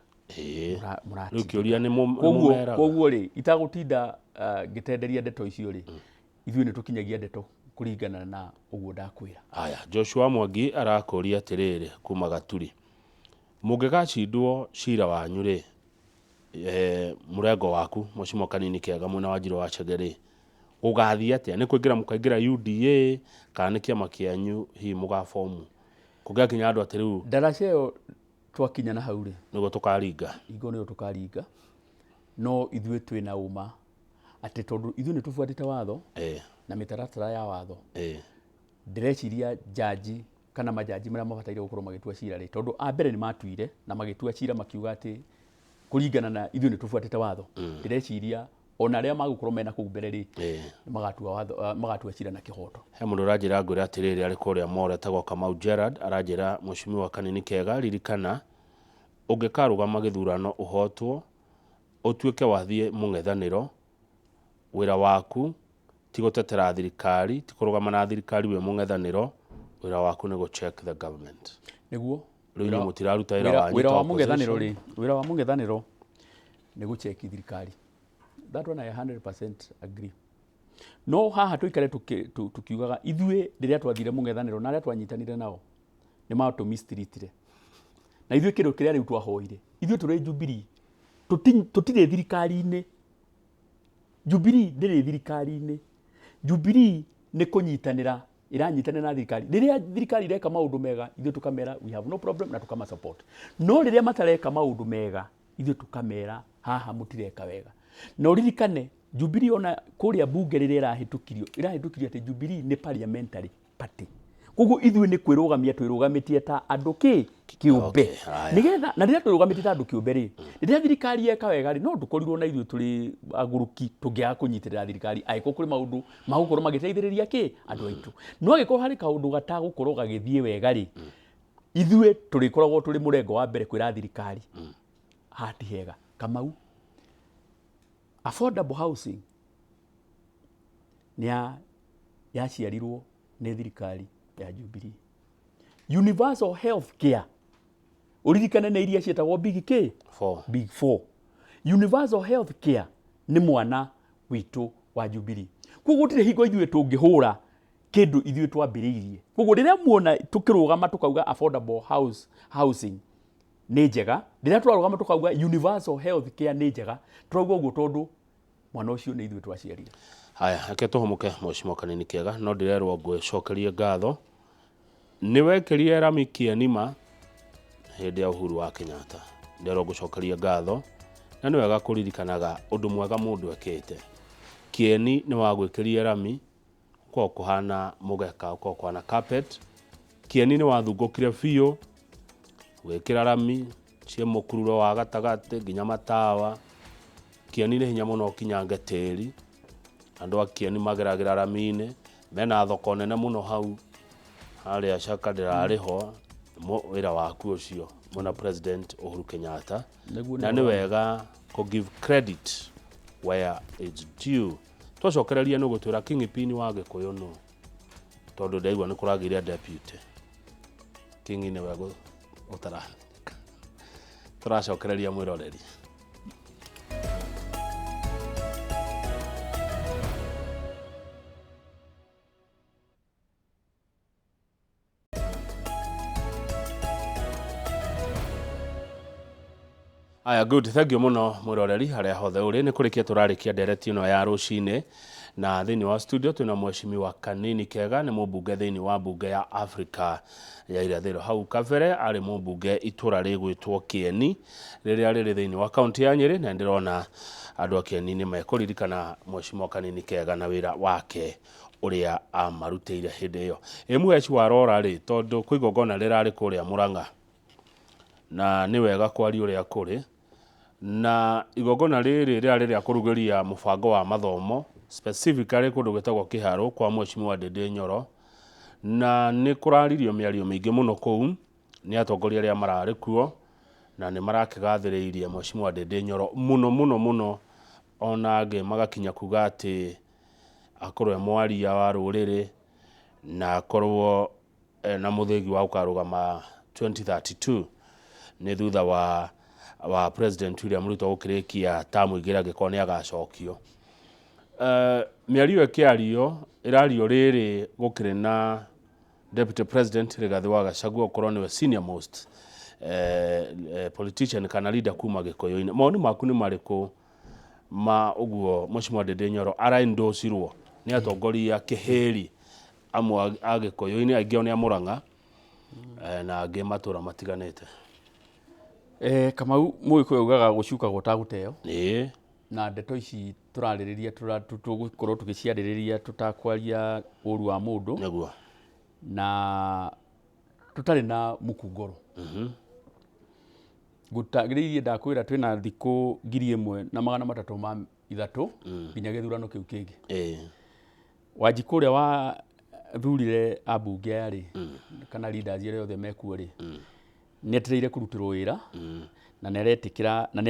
Rĩu kĩũria nĩ Koguo mũmeraga. Koguo rĩ, itagũtinda ngĩtenderia ndeto icio rĩ, ithuĩ nĩ tũkinyagia ndeto kũringana na ũguo ndakwĩra. Haya, Joshua Mwangi arakũria atĩrĩrĩ kuma Gaturi, mũngĩgacindwo cira wanyu rĩ, mũrengo waku Mheshimiwa Kanini Kega mwena wa Njirũ wa Chege rĩ, gũgathiĩ atĩa? Nĩ kũingĩra mũkaingĩra UDA kana nĩ kĩama kĩanyu hihi mũgabomu? Kũngĩgakinya andũ atĩ rĩu ndaraca ĩyo twakinya na hau rĩ, nĩguo tũkaringa. Hingo nĩyo tũkaringa, no ithuĩ twĩna ũma atĩ tondũ ithuĩ nĩ tũbuatĩte watho na mĩtaratara ya watho, ndĩreciria jaji kana majaji marĩa mabataire gũkorwo magĩtua cira rĩ, tondũ a mbere nĩ matuire na magĩtua cira makiuga atĩ kũringana na ithuĩ nĩ tũbuatĩte watho, ndĩreciria ona arĩa magũkorwo mena kũu mbere rĩ, magatua watho, magatua cira na kĩhoto. He mũndũ ũranjĩra ngwĩre atĩrĩrĩ, arĩ kũrĩa Molo etagwo Kamau Gerard, aranjĩra Mheshimiwa Kanini Kega, ririkana ũngĩkarũgama gĩthurano ũhotwo, ũtuĩke wathiĩ mũng'ethanĩro, wĩra waku ti gũtetera thirikari, ti kũrũgama na thirikari wĩ mũng'ethanĩro, wĩra waku nĩ gũ check the government. Nĩguo. Rĩu inyuĩ mũtiraruta wĩra wanyu Wĩra ta wa mũng'ethanĩro opposition. rĩ, wĩra wa mũng'ethanĩro nĩ gũ check thirikari. That one I 100% agree. No haha tũikare tukiugaga ithuĩ rĩrĩa twathire mũng'ethanĩro na arĩa twanyitanire nao nĩ matũmistreatire. Na ithuĩ kĩndũ kĩrĩa rĩu twahoire, ithuĩ tũrĩ Jubilee, tũtirĩ thirikari-inĩ. Jubilee ndĩrĩ thirikari-inĩ. Jubilee nĩ kũnyitanĩra, ĩranyitanĩra na thirikari. Rĩrĩa thirikari ĩreka maũndũ mega, ithuĩ tũkamera we have no problem na tũkama support. No rĩrĩa matareka maũndũ mega, ithuĩ tũkamera haha mũtireka wega. Na ũririkane Jubilee ona kũrĩa bunge rĩrĩa ĩrahĩtũkirio, ĩrahĩtũkirio atĩ Jubilee nĩ parliamentary party. Koguo ithuĩ nĩ kwĩrũgamia twĩrũgamĩtie ta andũ kĩũmbe. Okay, haya. Nĩgetha, na rĩrĩa twĩrũgamĩtie ta andũ kĩũmbe rĩ, rĩrĩa thirikari yeka wega rĩ, no tũkorirwo na ithuĩ tũrĩ agũrũki tũngĩaga kũnyitĩrĩra thirikari angĩkorwo kũrĩ maũndũ magũkorwo magĩteithĩrĩria kĩ andũ aitũ. No angĩkorwo harĩ kaũndũ gatagũkorwo gagĩthiĩ wega rĩ, ithuĩ tũrĩkoragwo tũrĩ mũrengo wa mbere kwĩra thirikari haha ti hega. Kamau, affordable housing nĩ yaciarirwo nĩ thirikari ya Jubilee. Universal health care, ũririkane nĩ iria ciĩtagwo Big K? Four. Big Four. Universal health care nĩ mwana witũ wa Jubilee. Koguo gũtirĩ hingo ithuĩ tũngĩhũra kĩndũ ithuĩ twambĩrĩirie. Koguo rĩrĩa muona tũkĩrũgama tũkauga affordable housing nĩ njega, rĩrĩa tũrarũgama tũkauga universal health care nĩ njega, tũrauga ũguo tondũ Mwana ũcio nĩ ithuĩ twaciarire. Haya, reke tũhũmũke mheshimiwa Kanini Kĩega, no ndĩrerwo ngũcokerie ngatho. Nĩ wekĩrire rami Kĩenima hĩndĩ ya Uhuru wa Kenyatta. Ndĩrerwo ngũcokerie ngatho, na nĩ wega kũririkanaga ũndũ mwega mũndũ ekĩte. Kĩeni nĩ wagwĩkĩrire rami, gũkoragwo kũhana mũgeka, gũkoragwo kũhana carpet. Kĩeni nĩ wathungũkire biũ, ũgĩkĩra rami ciĩ mũkururo wa gatagatĩ nginya matawa. Kĩeni nĩ hinya mũno ũkinyange tĩri, andũ a Kĩeni mageragĩra rami-inĩ, mena thoko nene mũno hau, harĩa caka ndĩrarĩ ho, wĩra waku ũcio mwĩna President Uhuru Kenyatta. Na nĩ wega kũ give credit where it's due. Twacokereria nĩ ũgũtwĩra kingpin wa Gĩkũyũ nũ, tondũ ndaigua nĩ kũragĩire deputy. King nĩwe ũtaramenyeka. Tũracokereria mwĩroreri. Aya, good, thank you mũno mwĩroreri harĩa hothe ũrĩ. Nĩ kũrĩkia tũrarĩkia ndereti ĩno ya rũcinĩ, na thĩinĩ wa studio twĩna mheshimiwa Kanini Kega, nĩ mũmbunge thĩinĩ wa mbunge ya Afrika ya Irathĩro. Hau kabere arĩ mũmbunge itũra rĩgwĩtwo Kĩeni rĩrĩa rĩrĩ thĩinĩ wa kaunti ya Nyĩrĩ, na ndĩrona andũ a Kĩeni nĩ mekũririkana mheshimiwa Kanini Kega na wĩra wake ũrĩa amarutĩire hĩndĩ ĩyo. Ĩ mũheci wa rora rĩ, tondũ kwĩ igongona rĩrarĩ kũrĩa Mũrang'a, na nĩ wega kwaria ũrĩa kũrĩ, na igongona rĩrĩ rĩarĩ rĩa kũrugũria mũbango wa mathomo specifically kũndũ gwĩtagwo Kĩharũ kwa Mheshimiwa Ndĩndĩ Nyoro, na nĩ kũraririo mĩario mĩingĩ mũno kũu nĩ atongoria arĩa mararĩ kuo, na nĩ marakĩgathĩrĩirie Mheshimiwa Ndĩndĩ Nyoro mũno mũno mũno, ona angĩ magakinya kuga atĩ akorwo e mwaria wa rũrĩrĩ na akorwo na mũthĩgi wa gũkarũgama 2032 nĩ thutha wa wa President William Ruto gũkĩrĩkia tamu igĩrĩ angĩkorwo nĩ agacokio. Mĩario ĩkĩario ĩrario rĩrĩ gũkĩrĩ na Deputy President Rigathi wa Gachagua gũkorwo nĩwe senior most politician kana leader kuma Gĩkũyũ-inĩ. Mawoni maku nĩ marĩkũ ma ũguo Mheshimiwa Ndindi Nyoro araendorcirwo nĩ atongoria kĩhĩri amwe a Gĩkũyũ-inĩ, aingĩ ao nĩ a Mũrang'a na angĩ matũra matiganĩte? Kamau, Mũgĩkũyũ augaga gũcukagwo ta gũteo. Na ndeto ici tũrarĩrĩria tũgũkorwo tũgĩciarĩrĩria tũtakwaria ũru wa mũndũ. Na tũtarĩ na muku ngoro. Ngũtagĩrĩirie ndakwĩra twĩna thikũ 1303 nginya gĩthurano kĩu kĩngĩ. Wanjikũ ũrĩa wa thurire ambunge aya rĩ, kana leaders arĩa othe mekuo rĩ, nĩ etereire kũrutĩrwo wĩra, na nĩ aretĩkĩra, na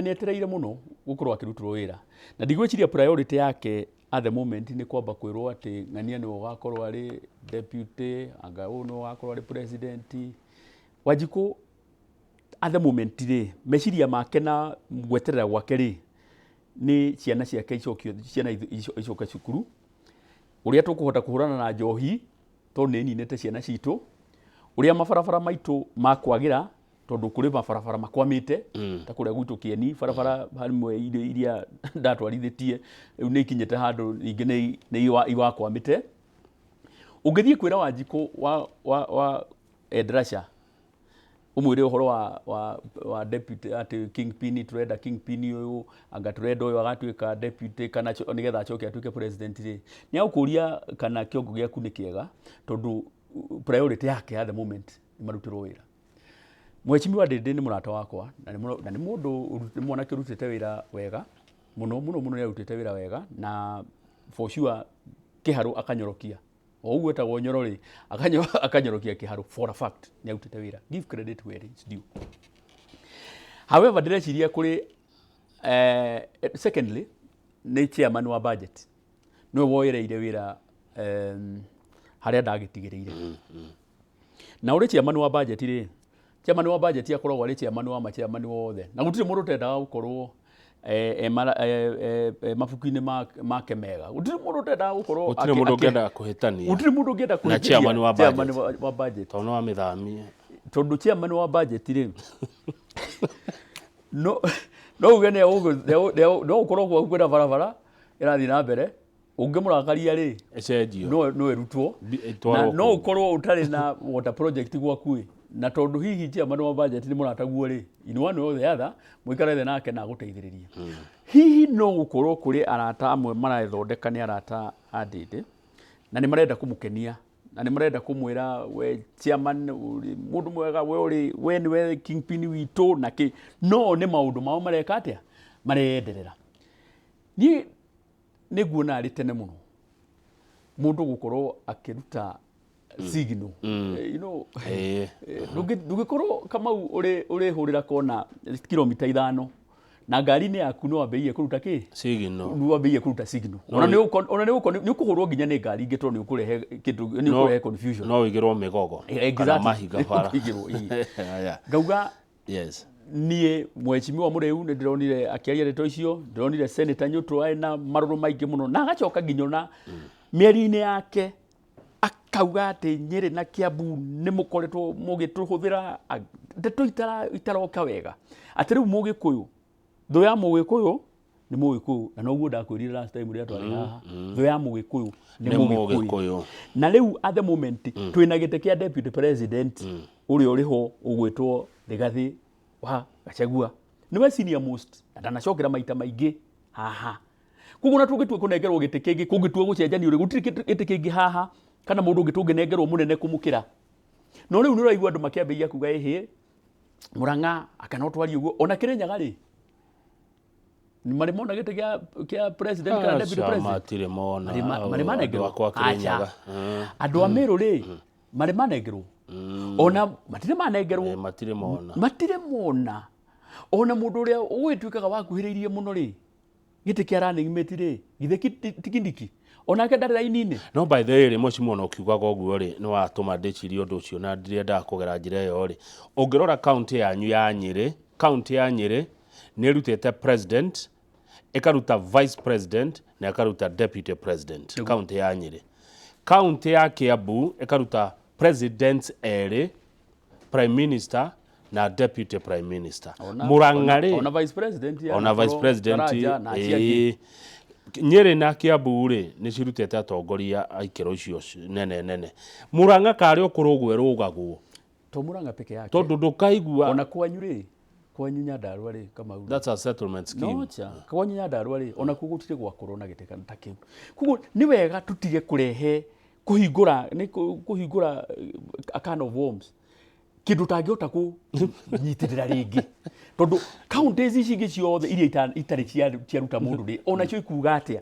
nĩ etereire mũno gũkorwo akĩrutĩrwo wĩra. Na ndigwĩciria priority yake at the moment nĩ kwamba kwĩrwo atĩ ng'ania nĩwe ũgakorwo arĩ deputy, anga ũyũ nĩwe ũgakorwo arĩ president. Wanjikũ at the moment rĩ, meciria make na gweterera gwake rĩ, nĩ ciana ciake icokio, ciana icoke cukuru, ũrĩa tũkũhota kũhũrana na njohi tondũ nĩ ĩninĩte ciana citũ, ũrĩa mabarabara maitũ makwagĩra tondũ kũrĩ mabarabara makwamĩte ta kũrĩa gwitũ Kĩeni, barabara hamwe iria ndatwarithĩtie rĩu nĩ ikinyĩte handũ ningĩ nĩ iwakwamĩte. Ũngĩthiĩ kwĩra Wanjikũ wa Endrasha ũmwĩre ũhoro wa deputy atĩ kingpin, tũrenda kingpin ũyũ, anga tũrenda ũyũ agatuĩka deputy kana nĩgetha acoke atuĩke president rĩ, nĩ agũkũria kana kĩongo gĩaku nĩ kĩega, tondũ priority yake at the moment nĩ marutĩrwo wĩra. Mheshimiwa Ndindi nĩ mũrata wakwa na nĩ mũndũ, nĩ mwanake ũrutĩte wĩra wega mũno mũno mũno, nĩ arutĩte wĩra wega na for sure kĩharũ akanyorokia. O ũguo etagwo Nyoro rĩ, akanyorokia kĩharũ for a fact nĩ arutĩte wĩra. Give credit where it's due. However, ndĩreciria kũrĩ secondly nĩ chairman wa budget nĩwe woereire wĩra harĩa ndagĩtigĩrĩire. Na ũrĩ chairman wa budget rĩ, chairman wa budget akoragwo arĩ chairman wa ma chairman wothe, na gũtirĩ mũndũ ũtendaga gũkorwo mabuku-inĩ make mega. Gũtirĩ mũndũ ũtendaga gũkorwo Gũtirĩ mũndũ ũngĩenda kũhĩtania gũtirĩ mũndũ ũngĩenda na kũhĩtĩria chairman wa chairman budget. wa budget. Tondũ no amĩthamie. Tondũ chairman wa budget rĩ, no No uge no ũkorwo gwaku kwĩna barabara ĩrathiĩ na mbere, ũngĩmũrakaria rĩ, Ĩcenjio. no ĩrutwo. Ĩtwarwo Na no kũngĩ. ũkorwo ũtarĩ na water project gwaku ĩ, na tondũ hihi chairman wa budget nĩ mũrataguo rĩ, in one way or the other mũikare thĩ nake na agũteithĩrĩrie. Hihi no gũkorwo kũrĩ arata amwe marethondeka nĩ arata a Ndĩndĩ na nĩ marenda kũmũkenia na nĩ marenda kũmwĩra, we chairman ũrĩ mũndũ mwega, we ũrĩ we nĩwe kingpin witũ na kĩ, no nĩ maũndũ mao mareka atĩa, mareyenderera. Niĩ nĩ nguona arĩ tene mũno mũndũ gũkorwo akĩruta signal. Ndũngĩkorwo Kamau ũrĩhũrĩra kona kilomita 5 na ngari-inĩ yaku no wambĩrĩrie kũruta kĩ? Signal. Nĩ wambĩrĩrie kũruta signal. Ona nĩ ũkũhũrwo nginya nĩ ngari ingĩ tondũ nĩ ũkũrehe kĩndũ, nĩ ũkũrehe confusion. No ũigĩrwo mĩgogo kana mahiga bara. Ũkũigĩrwo, ĩĩ. Aya. Ngauga niĩ mheshimiwa Mũrĩu nĩ ndĩronire akĩaria ndeto icio, ndĩronire Senator Nyũtũ arĩ na marũrũ maingĩ mũno, na agacoka nginya ona mĩario-inĩ yake akauga atĩ Nyĩrĩ na Kiambu nĩ mũkoretwo mũgĩtũhũthĩra ndeto itaroka wega, atĩ rĩu Mũgĩkũyũ, thũ ya Mũgĩkũyũ nĩ Mũgĩkũyũ, na noguo ndakwĩrire last time rĩrĩa twarĩ haha, thũ ya Mũgĩkũyũ nĩ Nĩ Mũgĩkũyũ. Mũgĩkũyũ. Na rĩu at the moment twĩna gĩtĩ kĩa deputy president ũrĩa ũrĩ ho ũgwĩtwo Rigathĩ wa Gachagua, nĩwe senior most na ndanacokera maita maingĩ haha. Koguo na tũngĩtua kũnengerwo gĩtĩ kĩngĩ, kũngĩtua gũcenjanio rĩ, gũtirĩ gĩtĩ kĩngĩ haha kana mũndũ ũngĩ tũngĩnengerwo mũnene kũmũkĩra. No rĩu nĩ ũraigua andũ makĩambĩrĩria kuga ĩhĩ Murang'a aka no twarie ũguo, ona Kĩrĩnyaga rĩ, marĩ mona gĩtĩ kĩa president kana deputy Aca, president? Matirĩ mona. Marĩ Andũ manengerwo? akwa Kĩrĩnyaga. Aca. Andũ a Meru rĩ, marĩ manengerwo? Ona matirĩ manengerwo. Matirĩ mona. Matirĩ mona. Ona mũndũ ũrĩa ũgĩtuĩkaga wakuhĩrĩirie mũno rĩ, gĩtĩ kĩa running mate rĩ, githĩ ti Kindiki? Onake ndarĩ raini-inĩ. No by the way rĩ, mheshimiwa, ona ũkiugaga ũguo rĩ, nĩ watũma ndĩcirie ũndũ ũcio na ndirendaga kũgera njĩra ĩyo rĩ. Ũngĩrora kaunti yanyu ya Nyĩrĩ, kaunti ya Nyĩrĩ nĩ ĩrutĩte president, ĩkaruta vice president na ĩkaruta deputy president, kaunti ya Nyĩrĩ. Kaunti ya Kiambu ĩkaruta president erĩ, prime minister na deputy prime minister. Murang'a rĩ, Ona vice president ya ona vice president Karanja na acio angĩ. Ĩĩ. Nyĩrĩ na Kiambu rĩ, nĩ cirutĩte atongoria a ikĩro icio nene nene. Murang'a karĩ o kũrũgwo ĩrũgagwo. To Murang'a peke yake. Tondũ ndũkaigua. Ona kwanyu rĩ, kwanyu Nyandarua rĩ, Kamau. That's a settlement scheme. No cha, kwanyu Nyandarua rĩ, ona kuo gũtirĩ gwakorwo na gĩtĩ ta kĩu. Koguo nĩ wega tũtige kũrehe kũhingũra, nĩ kũhingũra a can of worms. Kĩndũ ũtangĩhota kũnyitĩrĩra rĩngĩ. Tondũ counties ici ingĩ ciothe iria itarĩ ciaruta mũndũ rĩ, onacio ikuga atĩa?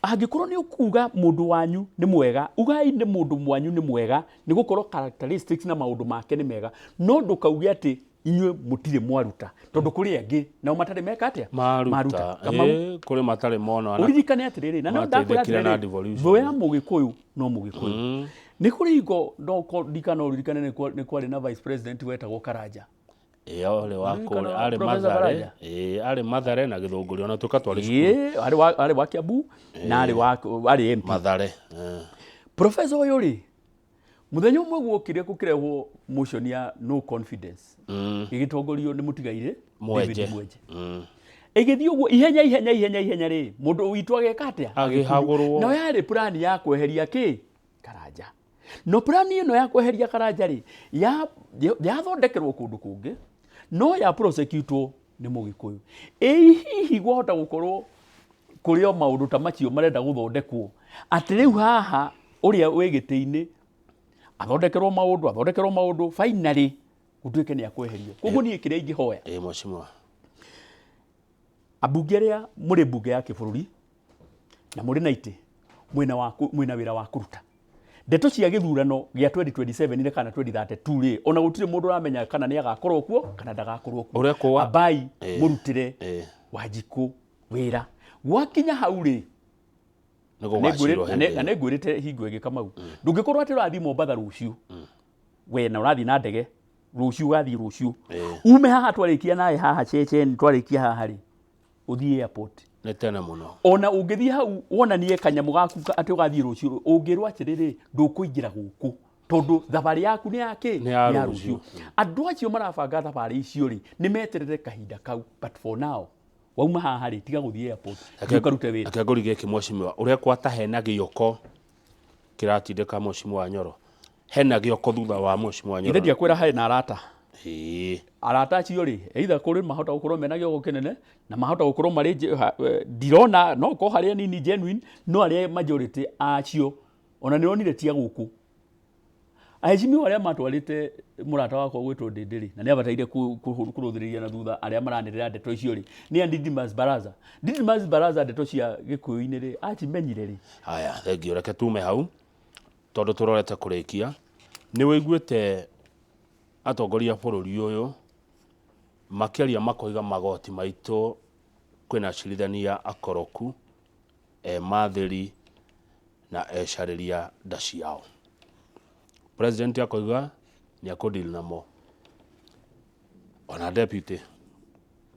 Angĩkorwo nĩ ũkuga mũndũ wanyu nĩ mwega, ugai nĩ mũndũ wanyu nĩ mwega, nĩ gũkorwo characteristics na maũndũ make nĩ mega. No ndũkauge atĩ inyuĩ mũtirĩ mwaruta, tondũ kũrĩ angĩ nao matarĩ meka atĩa? Maruta. Maruta. Kamau. Kũrĩ matarĩ mona. Ũririkane atĩrĩrĩ, na no ndakwĩra Mateithĩkire na atĩrĩrĩ, devolution. thũ ya Mũgĩkũyũ no Mũgĩkũyũ. Nĩ kũrĩ hingo, no ndikana ũririkane nĩ kwarĩ na vice president wetagwo Karanja. Ĩĩ, arĩ wa Ũririkana kũrĩa, arĩ Professor Mathare. Karanja? Ĩĩ, arĩ Mathare na Gĩthũngũri, ona tuĩka twarĩ cukuru. Ĩĩ, arĩ wa Kiambu na arĩ MP. Mathare. Professor ũyũ rĩ, mũthenya ũmwe guokire gũkĩrehwo motion ya no confidence. Ĩgĩtongorio nĩ mũtigairĩ Mwenje. David Mwenje. Ĩgĩthiĩ ũguo ihenya ihenya ihenya ihenya rĩ, mũndũ witũ ageka atĩa? Agĩhagũrwo. Nayo yarĩ plan ya kweheria kĩ? Karanja. No plan ĩno ya kweheria Karanja rĩ, yathondekerwo kũndũ kũngĩ, no ya prosecutwo nĩ Mũgĩkũyũ. Ĩ hihi gwahota gũkorwo kũrĩ o maũndũ ta macio marenda gũthondekwo, atĩ rĩu haha ũrĩa wĩ gĩtĩ-inĩ athondekerwo maũndũ, athondekerwo maũndũ, finally gũtuĩke nĩ akweherio. Koguo niĩ kĩrĩa ingĩhoya, Ĩ, mheshimiwa, ambunge arĩa mũrĩ mbunge ya kĩbũrũri na mũrĩ na itĩ, mwĩna wĩra wa kũruta. Ndeto cia gĩthurano gĩa 2027 kana 2032 rĩ, ona gũtirĩ mũndũ ũramenya kana nĩ agakorwo kuo kana ndagakorwo kuo. Ũrĩa kũwa- Ambai mũrutĩre Wanjikũ wĩra. Gwakinya hau rĩ, Nĩ gũgacirwo hĩndĩ na ĩyo. nĩ ngwĩrĩte hingo ĩngĩ Kamau, ndũngĩkorwo atĩ ũrathiĩ Mombatha rũciũ, we na ũrathiĩ na ndege rũciũ, ũgathiĩ rũciũ, ume haha twarĩkia nawe haha ceceni, twarĩkia haha rĩ, ũthiĩ airport. Nĩ tene mũno. Ona ũngĩthiĩ hau wonanie kanyamũ gaku atĩ ũgathiĩ rũciũ, ũngĩrwo atĩrĩrĩ, ndũkũingĩra gũkũ tondũ thabarĩ yaku nĩ ya kĩ? Nĩ ya Nĩ ya rũciũ. rũciũ. Andũ acio marabanga thabarĩ icio rĩ, nĩ meterere kahinda kau, but for now Wauma haha rĩ, tiga gũthiĩ airport, thiĩ ũkarute wĩra. Reke ngũrigie kĩ mheshimiwa, ũrĩa kwata hena gĩoko kĩratindĩka mheshimiwa Nyoro, hena gĩoko thutha wa mheshimiwa Nyoro. Ithe ndiakwĩra harĩ na arata. Ĩĩ. Arata acio rĩ, either kũrĩ mahota gũkorwo mena gĩoko kĩnene na mahota gũkorwo marĩ ndirona no korwo harĩ anini genuine, no arĩa majority acio ona nĩronire ti a gũkũ. Aheshimiwa arĩa matwarĩte mũrata wakwa gwĩtwo Ndĩndĩ rĩ, na nĩ abataire kũrũthĩrĩria na thutha arĩa maranĩrĩra ndeto icio rĩ, nĩ a Didmus Barasa. Didmus Barasa ndeto cia Gĩkũyũ-inĩ rĩ, acimenyire rĩ? Haya, thengiũ, reke tume hau tondũ tũrorete kũrĩkia. Nĩ wĩiguĩte atongoria a bũrũri ũyũ makĩaria makoiga magoti maitũ kwĩna acirithania akoroku, emathĩri na ecarĩria nda ciao. President akoiga nĩ akũ deal namo. Ona deputy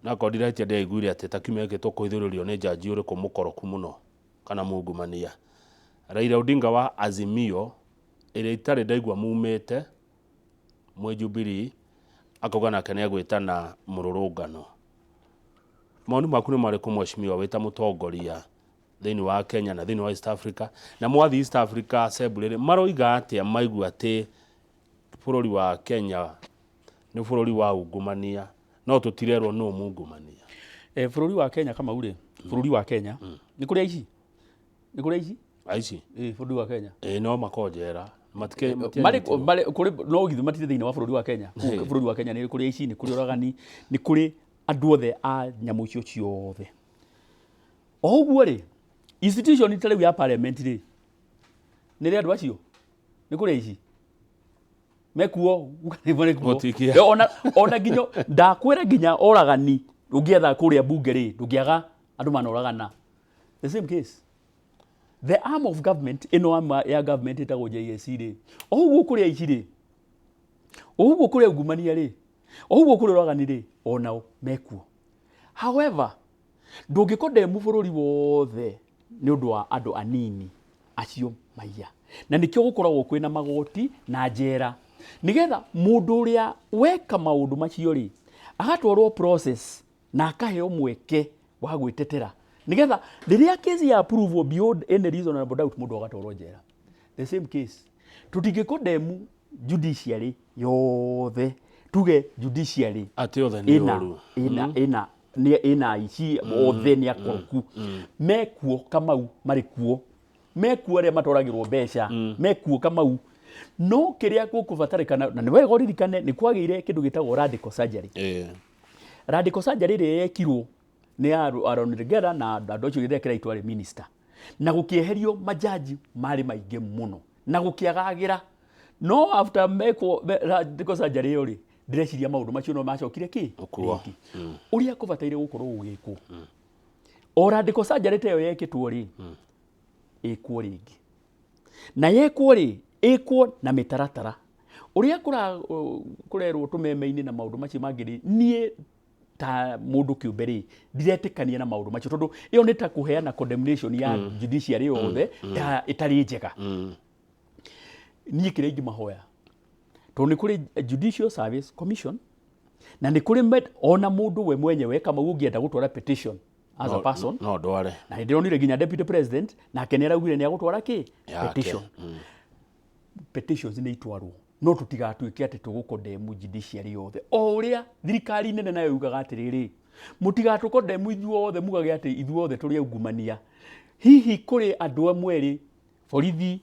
na akorwo ndirahĩtia ndĩraiguire atĩ ta kiumia gĩkĩ tũkũhithũrĩrio nĩ njanji ũrĩkũ mũkoroku mũno kana mungumania. Raila Odinga wa Azimio ĩrĩa itarĩ ndaigua mumĩte mwĩ Jubilee akauga nake nĩ egwĩtana mũrũrũngano. Mawoni maku nĩ marĩkũ mheshimiwa wĩ ta mũtongoria thĩinĩ wa Kenya na thĩinĩ wa East Africa na mwathiĩ East Africa Assembly rĩ maroiga atĩa maigua atĩ bũrũri wa Kenya nĩ bũrũri wa ungumania no tũtirerwo nũ mungumania? Bũrũri wa Kenya Kamau rĩ, bũrũri wa Kenya nĩ kũrĩ aici? Nĩ kũrĩ aici? Aici? Ĩĩ, bũrũri wa Kenya. Ĩĩ no makorwo njera. Matike, Marĩ marĩ kũrĩ no githĩ matirĩ thĩinĩ wa bũrũri wa Kenya. Bũrũri wa Kenya nĩ kũrĩ aici, nĩ kũrĩ oragani, nĩ kũrĩ andũ othe a nyamũ icio ciothe. O ũguo rĩ, institution ta rĩu ya parliament rĩ, nĩ rĩ andũ acio? Nĩ kũrĩ aici? Mekuo, marĩ kuo. Gũtikia. Ona nginya ndakwĩra nginya oragani ũngĩetha kũrĩa bunge rĩ, ndũngĩaga andũ manoragana. The same case. The arm of government, ĩno arm ya government ĩtagwo JSC rĩ, o ũguo kũrĩ aici rĩ, o ũguo kũrĩ aungumania rĩ, o ũguo kũrĩ oragani rĩ, onao mekuo. However, ndũngĩkondemu bũrũri wothe nĩ ũndũ wa andũ anini acio maiya. Na nĩkĩo gũkoragwo kwĩna magoti na njera. Nĩgetha mũndũ ũrĩa weka maũndũ macio rĩ, agatwarwo process na akaheo mweke wa gwĩtetera. Nĩgetha rĩrĩa case ya approve beyond any reasonable doubt mũndũ agatwarwo njera. The same case. Tũtingĩkondemu judiciary yothe tuge judiciary Atĩ othe nĩ ĩna ũru. ĩna ĩna nĩ ĩna aici othe nĩ akoroku mekuo Kamau marĩ kuo mekuo arĩa matwaragĩrwo mbeca mekuo Kamau no kĩrĩa gũkũbatarĩkana na nĩ wega ũririkane nĩ kwagĩire kĩndũ gĩtagwo radical surgery. Radical surgery ĩrĩa yekirwo nĩ Aaron Ringera na andũ acio rĩrĩa Kĩraitũ arĩ minister na gũkĩeherio majaji marĩ maingĩ mũno na gũkĩagagĩra no after mekwo radical surgery ĩyo rĩ ndĩreciria maũndũ macio no macokire kĩ Gũkuo. rĩngĩ ũrĩa kũbataire gũkorwo gũgĩkwo o radical surgery ta ĩyo yekĩtwo rĩ ĩkwo rĩngĩ na yekwo rĩ ĩkwo na mĩtaratara ũrĩa kũrerwo tũmeme-inĩ na maũndũ macio mangĩ rĩ niĩ ta mũndũ kĩũmbe rĩ ndiretĩkania na maũndũ macio tondũ ĩyo nĩ ta kũheana condemnation ya judiciary yothe ta ĩtarĩ njega. Niĩ kĩrĩa ingĩmahoya tondũ nĩ kũrĩ Judicial Service Commission na nĩ kũrĩ ona mũndũ we mwenyewe Kamau ũngĩenda gũtwara petition as a person no ndware. Na nĩ ndĩronire nginya deputy president nake nĩ araugire nĩ agũtwara kĩ Yake. petition. Petitions nĩ itwarwo no tũtigatuĩke atĩ tũgũkondemu judiciary yothe o ũrĩa thirikari nene nayo yugaga atĩrĩrĩ mũtigatũkondemu ithuothe mugage atĩ ithuothe tũrĩ aungumania. Hihi kũrĩ andũ amwe rĩ borithi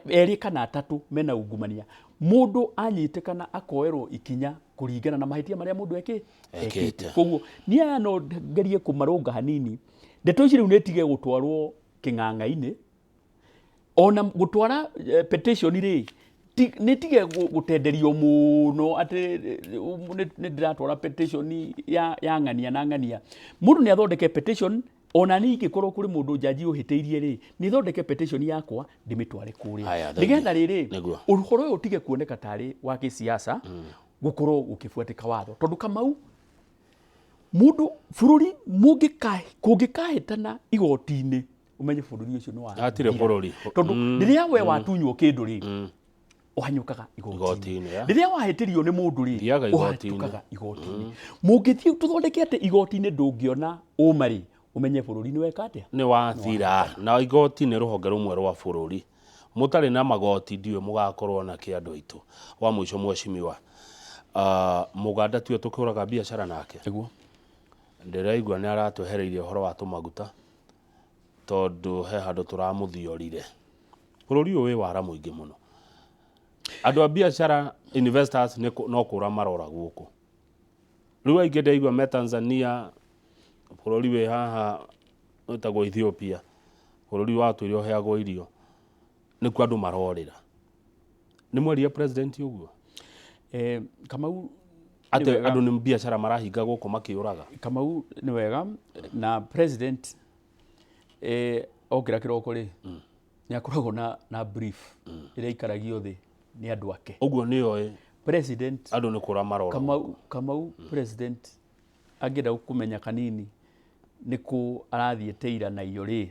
erĩ kana atatũ mena ungumania mũndũ anyitĩkana akoerwo ikinya kũringana na mahĩtia marĩa mũndũ Ekĩte. Koguo niĩ aya no ngerie kũmarũnga hanini ndeto ici rĩu nĩ itige gũtwarwo kĩng'ang'a-inĩ ona gũtwara petition rĩ nĩ tige gũtenderio mũno atĩ nĩ ndĩratwara petition ya ng'ania na ng'ania. Mũndũ nĩ athondeke petition ona niĩ ingĩkorwo kũrĩ mũndũ njanji ũhĩtĩirie rĩ nĩ thondeke petition yakwa ndĩmĩtware kũrĩa. Haya, thank you. Nĩgetha rĩrĩ Nĩguo. ũhoro ũyũ ũtige kuoneka tarĩ wa gĩsiasa gũkorwo gũkĩbuatĩka watho tondũ Kamau mũndũ bũrũri kũngĩkahĩtana igoti-inĩ ũmenye bũrũri ũcio nĩ wa Hatirĩ bũrũri. Tondũ rĩrĩa we watunywo kĩndũ rĩ Ũhanyũkaga igoti-inĩ. Igoti-inĩ, ya. Rĩrĩa wahĩtĩrio nĩ mũndũ rĩ, Thiaga igoti-inĩ. ũhanyũkaga igoti-inĩ. Mũngĩthiĩ tũthondeke atĩ igoti-inĩ ndũngĩona ũma rĩ, ũmenye bũrũri nĩ weka atĩa? Nĩ wathira. Na igoti nĩ rũhonge rũmwe rwa bũrũri. Mũtarĩ na magoti ndiũĩ mũgakorwo na kĩ andũ aitũ. Wa mũico mheshimiwa, Mũganda tiwe tũkĩhũraga biacara nake? Nĩguo. Ndĩraigua nĩ aratwehereirie ũhoro wa tũmaguta tondũ he handũ tũramũthiorire. Bũrũri ũyũ wĩ wara mũingĩ mũno. Andũ a biacara investors nĩ no kũra marora gũkũ. Rĩu aingĩ ndaigua me Tanzania, bũrũri wĩ haha wĩtagwo Ethiopia, bũrũri watũire ũheagwo irio, nĩkuo andũ marorĩra. Nĩ mwerire president ũguo? Kamau, atĩ andũ nĩ biacara marahinga gũkũ makĩũraga? Kamau, nĩ wega. Na president okĩra kĩroko rĩ, nĩ akoragwo na brief ĩrĩa ikaragio thĩ nĩ andũ ake. Ũguo nĩoĩ president andũ nĩ kũra marora. Kamau, president angĩenda kũmenya kanini nĩ kũ arathiĩ teira na iyo rĩ,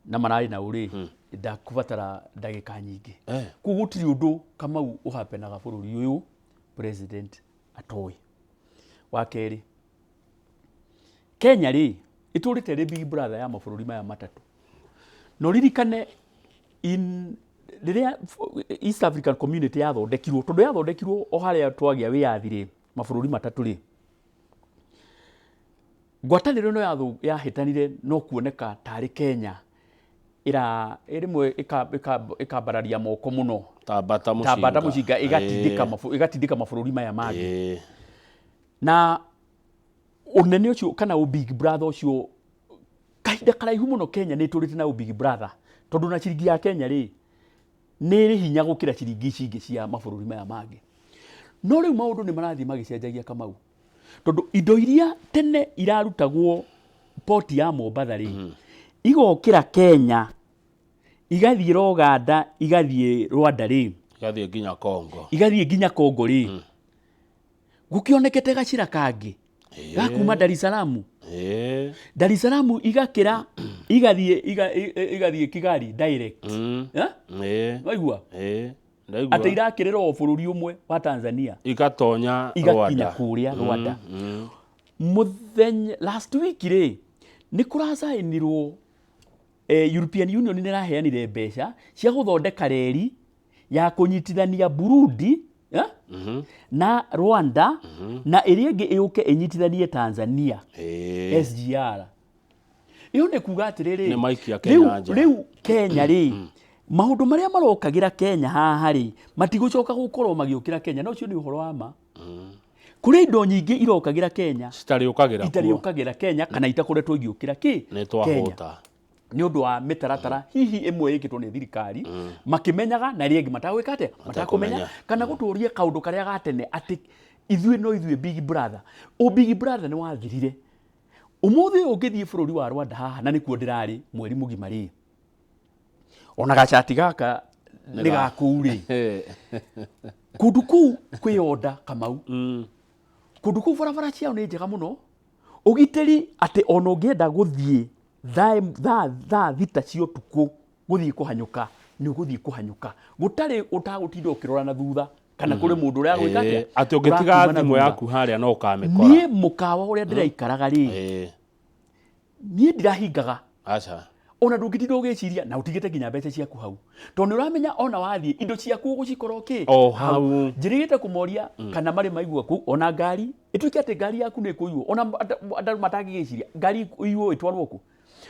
na mararĩ na ũrĩ, ndakũbatara ndagĩka nyingĩ. Koguo gũtirĩ ũndũ, Kamau, ũhapenaga bũrũri ũyũ president atoĩ. Wa kerĩ, Kenya rĩ, ĩtũrĩte ĩrĩ big brother ya mabũrũri maya matatũ. Na ũririkane in rĩrĩa East African Community yathondekirwo, tondũ yathondekirwo o harĩa twagĩa wĩyathi rĩ, mabũrũri matatũ rĩ, ngwatanĩro ĩno yahĩtanire no kuoneka tarĩ Kenya ĩra rĩmwe ĩkambararia moko mũno ta mbata ta mbata mũcinga. Mũcinga ĩgatindĩka mabũrũri maya mangĩ. Na ũnene ũcio kana ũ big brother ũcio, kahinda karaihu mũno Kenya nĩ ĩtũrĩte na ũ big brother, tondũ na ciringi ya Kenya rĩ, nĩ ĩrĩ hinya gũkĩra ciringi ici ingĩ cia mabũrũri maya mangĩ. No rĩu maũndũ nĩ marathiĩ magĩcenjagia, Kamau, tondũ indo iria tene irarutagwo port ya Mombatha rĩ, igokĩra Kenya, igathiĩ Uganda, igathiĩ Rwanda rĩ, Igathiĩ nginya Congo. Igathiĩ nginya Congo rĩ, gũkĩonekete gacĩra kangĩ gakuma Dar es Salaam. Dar es Salaam igakĩra igathiĩ igathiĩ Kigali direct. Eh? Waigua? Ndaigua. Atĩ irakĩrĩra o bũrũri ũmwe wa Tanzania, Igatonya igakinya Rwanda. Kũrĩa Rwanda. Mũthenya last week rĩ, nĩ kũracainirwo European Union nĩ ĩraheanire mbeca cia gũthondeka reri ya kũnyitithania Burundi na Rwanda, na ĩrĩa ĩngĩ ĩũke ĩnyitithanie Tanzania. SGR ĩyo nĩ kuga atĩrĩrĩ, Nĩ maikia Kenya nja. Rĩu Kenya rĩ, maũndũ marĩa marokagĩra Kenya haha rĩ, matigũcoka gũkorwo magĩũkĩra Kenya. Na ũcio nĩ ũhoro wa ma. Kũrĩ indo nyingĩ irokagĩra Kenya citarĩũkagĩra kuo. Itarĩũkagĩra Kenya kana itakoretwo igĩũkĩra kĩ Nĩ Kenya twahũta. Nĩ ũndũ wa mĩtaratara hihi ĩmwe ĩkĩtwo nĩ thirikari makĩmenyaga, na ĩrĩa ĩngĩ matagwĩka atĩa, matakũmenya, Matakũmenya. kana gũtũria kaũndũ karĩa ga tene atĩ ithuĩ no ithuĩ big brother. Ũ big brother nĩ wathirire. Ũmũthĩ ũyũ ũngĩthiĩ bũrũri wa Rwanda haha, na nĩkuo ndĩrarĩ mweri mũgima rĩ, ona gacati gaka nĩ ga kũu rĩ, kũndũ kũu kwĩyonda, Kamau. Kũndũ kũu barabara ciao nĩ njega mũno, ũgitĩri atĩ ona ũngĩenda gũthiĩ thaa 6 cia ũtukũ gũthiĩ kũhanyũka, nĩ ũgũthiĩ kũhanyũka gũtarĩ ũtagũtinda ũkĩrora na thutha kana kũrĩ mũndũ ũrĩa gwĩka atĩa. Atĩ ũngĩtiga ũrakuma na thimũ thutha. Yaku harĩa no ũkamĩkora. Niĩ mũkawa ũrĩa ndĩraikaraga rĩ, niĩ ndirahingaga. Aca. Ona ndũngĩtinda ũgĩciria na ũtigĩte nginya mbeca ciaku hau, tondũ nĩ ũramenya ona wathiĩ indo ciaku ũgũcikora kĩ O hau. Njĩrĩgĩte kũmoria kana marĩ maigua kũu, ona ngari ĩtuĩke atĩ ngari yaku nĩ ĩkũiywo, ona andũ matangĩgĩciria ngari ĩiywo ĩtwarwo kũ.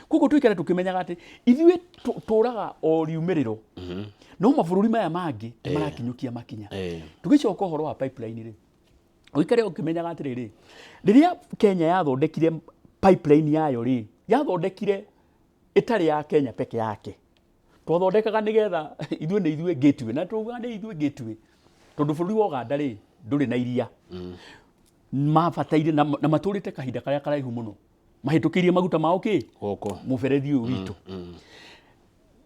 Koguo tũikare tũkĩmenyaga atĩ ithuĩ tũraga o riumĩrĩro, no mabũrũri maya mangĩ nĩ marakinyũkia makinya. Tũgĩcoka ũhoro wa pipeline rĩ, ũikare ũkĩmenyaga atĩrĩrĩ, rĩrĩa Kenya yathondekire pipeline yayo rĩ, yathondekire ĩtarĩ ya Kenya peke yake. Twathondekaga nĩgetha ithuĩ nĩ ithuĩ gateway, na tugaga nĩ ithuĩ gateway tondũ bũrũri wa Uganda rĩ, ndũrĩ na iria. Mabataire na matũrĩte kahinda karĩa karaihu mũno mahĩtũkĩirie maguta mao kĩ Gũkũ. Mũberethi ũyũ witũ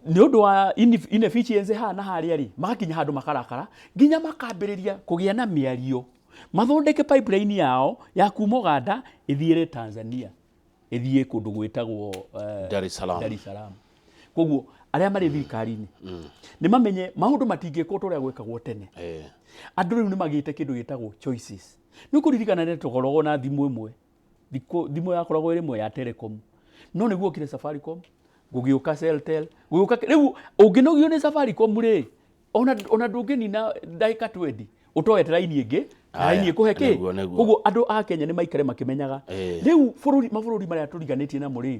nĩ ũndũ wa inefficiency haha na harĩa rĩ, magakinya handũ makarakara nginya makambĩrĩria kũgĩa na mĩario mathondeke pipeline yao ya kuma Uganda ĩthiĩre Tanzania, ĩthiĩ kũndũ gwĩtagwo Dar es Salaam. Dar es Salaam. Koguo arĩa marĩ thirikari-inĩ nĩ mamenye maũndũ matingĩkwo ta ũrĩa gwekagwo tene. Andũ rĩu nĩ magĩte kĩndũ gĩtagwo choices. Nĩ ũkũririkana nĩ tũkoragwo na thimũ ĩmwe, thimũ yakoragwo ĩrĩ ĩmwe ya Telecom, no nĩguo okire Safaricom, gũgĩũka Celtel, gũgĩũka rĩu ũngĩnogio nĩ Safaricom rĩ, ona ndũngĩnina ndagĩka 20 ũtoete raini ĩngĩ na raini ĩkũhe kĩ. Koguo andũ a Kenya nĩ maikare makĩmenyaga. Rĩu mabũrũri marĩa tũriganĩtie namo rĩ,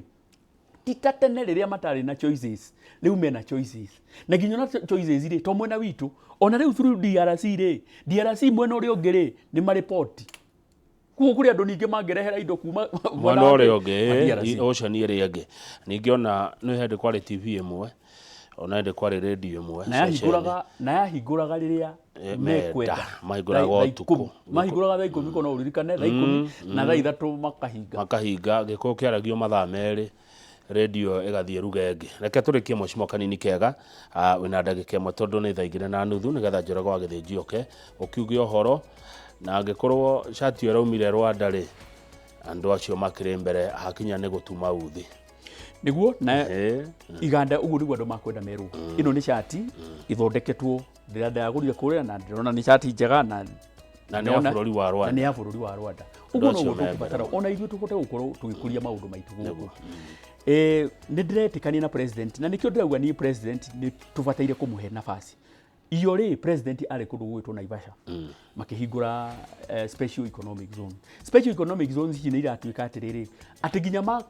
ti ta tene rĩrĩa matarĩ na choices, rĩu mena choices. Na nginya ona choices rĩ, to mwena witũ, ona rĩu through DRC rĩ, DRC mwena ũrĩa ũngĩ rĩ, nĩ marĩ port. Koguo kũrĩ andũ ningĩ mangĩrehera indo kuma mwena ũrĩa ũngĩ, ocean ĩrĩa ĩngĩ. Ningĩ ona nĩ hĩndĩ kwarĩ TV ĩmwe, ona hĩndĩ kwarĩ radio ĩmwe. Na yahingũraga rĩrĩa mekwenda. Mahingũraga ũtukũ. Mahingũraga thaa 10, kono ũririkane thaa 10 na thaa 3 makahinga. Makahinga, gĩkũyũ kĩaragio mathaa 2, radio ĩgathiĩ ruga ĩngĩ. Reke tũrĩkie mũcimo kanini kega, wĩna ndagĩka ĩmwe tondũ nĩ thaa 2:30 nĩgetha Njoroge wa Gĩthĩnji oke ũkiuge ũhoro, na angĩkorwo cati ĩyo ĩraumire Rwanda rĩ, andũ acio makĩrĩ mbere hakinya nĩ gũtuma uthi. Nĩguo na iganda ũguo nĩguo andũ makwenda merwo. Ĩno nĩ cati ithondeketwo, ndĩragũrire kũrĩa na ndĩrona nĩ cati njega na na nĩ ya bũrũri wa Rwanda. Na nĩ ya bũrũri wa Rwanda. Ũguo noguo tũkũbatara ona ithuĩ tũhote gũkorwo tũgĩkũria maũndũ maitũ gũkũ. Nĩ ndĩretĩkania na president, na nĩkĩo ndĩrauga niĩ president nĩ tũbataire kũmũhe nafasi. Iyo rĩ, president arĩ kũndũ gũgwĩtwo Naivasha, makĩhingũra special economic zone. Special economic zones ici nĩ iratuĩka atĩrĩrĩ, atĩ nginya ma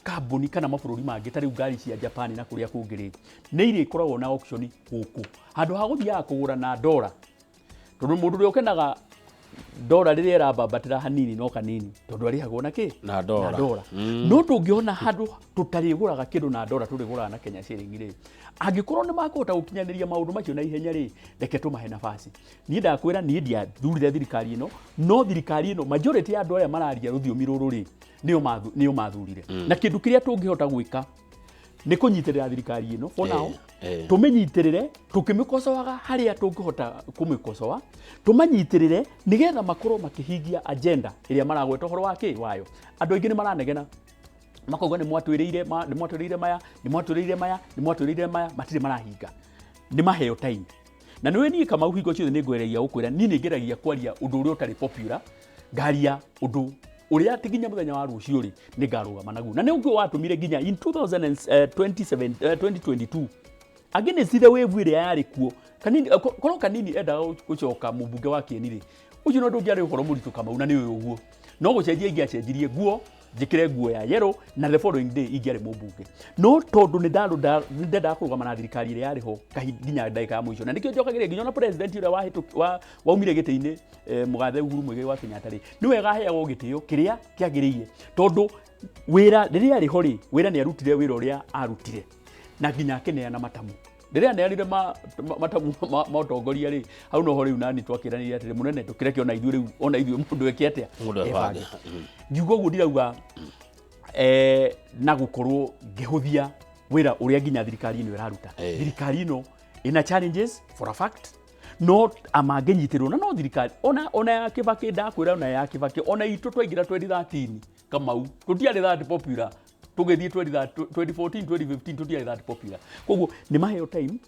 kambuni kana mabũrũri mangĩ ta rĩu ngari cia Japan na kũrĩa kũngĩ rĩ, nĩ irĩkoragwo na auction gũkũ. Handũ ha gũthiaga kũgũra na ndora, tondũ mũndũ ũrĩa ũkenaga ndora rĩrĩa ĩrambambatĩra hanini no kanini, tondũ arĩhagwo na kĩ? Na ndora. Na ndora. No tũngĩona handũ tũtarĩgũraga kĩndũ na ndora, tũrĩgũraga na Kenya shilling rĩ, angĩkorwo nĩ makũhota gũkinyanĩria maũndũ macio na ihenya rĩ, reke tũmahe nafasi. Niĩ ndakwĩra, niĩ ndiathurire thirikari ĩno, no thirikari ĩno majority ya andũ arĩa mararia rũthiomi rũrũ rĩ, nĩo mathurire. Na kĩndũ kĩrĩa tũngĩhota gwĩka nĩ kũnyitĩrĩra thirikari ĩno for now, tũmĩnyitĩrĩre tũkĩmĩkocoaga harĩa tũngĩhota kũmĩkocoa, tũmanyitĩrĩre nĩgetha makorwo makĩhingia agenda ĩrĩa maragweta ũhoro wa kĩ wayo. Andũ aingĩ nĩ maranegena makauga nĩ mwatwĩrĩire nĩ mwatwĩrĩire maya, nĩ mwatwĩrĩire maya, nĩ mwatwĩrĩire maya, matirĩ marahinga. Nĩ maheo time. Na nĩwe niĩ Kamau hingo ciothe nĩ ngwĩragia gũkwĩra, niĩ nĩ ngeragia kwaria ũndũ ũrĩa ũtarĩ popular, ngaria ũndũ ũrĩa atĩ nginya mũthenya wa rũciũ rĩ, nĩ ngarũgama naguo. Na nĩ ũguo watũmire nginya in 2022 against the wave ĩrĩa yarĩ kuo, kanini, korwo kanini endaga gũcoka mũmbunge wa Kieni rĩ, ũcio no ndũngĩarĩ ũhoro mũritũ Kamau, na nĩ ũyũ ũguo. No gũcenjia ingĩacenjirie nguo, njĩkĩre nguo ya yellow, na the following day ingĩarĩ mũmbunge. No tondũ nĩ ndendaga kũrũgama na thirikari ĩrĩa yarĩ ho nginya ndagĩka ya mũico, na nĩkĩo njokagĩria nginya ona president ũrĩa waumire gĩtĩ-inĩ, mũgathe Uhuru Muigai wa Kenyatta rĩ, nĩ wega aheagwo gĩtĩo kĩrĩa kĩagĩrĩire, tondũ wĩra rĩrĩa arĩ ho rĩ, wĩra nĩ arutire wĩra ũrĩa arutire, na nginya akĩneana matamu. Rĩrĩa aneanire matamu ma ũtongoria rĩ, hau noho rĩu nani twakĩranire atĩrĩ, mũnene tũkĩreke ona ithuĩ rĩu, ona ithuĩ mũndũ eke atĩa? Mũndũ ebange. Ngiuga ũguo ndirauga na gũkorwo ngĩhũthia wĩra ũrĩa nginya thirikari ĩno ĩraruta. Thirikari ĩno ĩna challenges for a fact, no amangĩnyitĩrwo na no thirikari ona ya Kibaki, ndakwĩra ona ya Kibaki, ona itũ twaingĩra 2013 Kamau tũtiarĩ that popular, tũgĩthiĩ 2014, 2015 tũtiarĩ that popular. Koguo nĩ maheo time,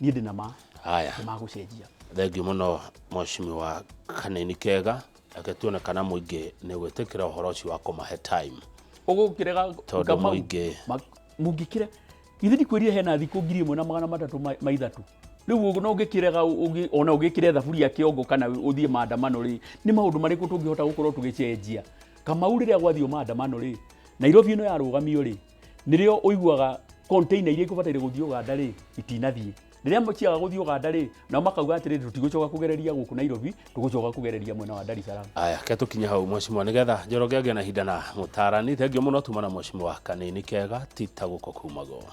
niĩ ndĩna ma nĩ magũcenjia. Thengiũ mũno mheshimiwa Kanini Kega, reke tuone kana mũingĩ nĩ gwĩtĩkĩra ũhoro ũcio wa kũmahe time. Ũgũkĩrega Tondũ Kamau, mũingĩ. Mũngĩkĩra ithe ndikwĩrire hena thikũ 1300. Rĩu no ũngĩkĩrega ona ũngĩkĩre thaburia kĩongo kana ũthiĩ maandamano rĩ, nĩ maũndũ marĩkũ tũngĩhota gũkorwo tũgĩcenjia? Kamau rĩrĩa gwathiĩ maandamano rĩ, Nairobi ĩno yarũgamio rĩ, nĩrĩo ũiguaga container iria ikũbataire gũthiĩ Uganda rĩ, itinathiĩ. Rĩrĩa ciaga gũthiĩ Uganda rĩ, nao makauga atĩrĩrĩ, tũtigũcoka kũgereria gũkũ Nairobi, tũgũcoka kũgereria mwena wa Dar es Salaam. Aya, ke tũkinye hau mheshimiwa, nĩgetha Njoroge agĩe na ihinda na mũtarani. Thengiũ mũno tuma na mheshimiwa Kanini Kega, ti ta gũkũ kumagwo.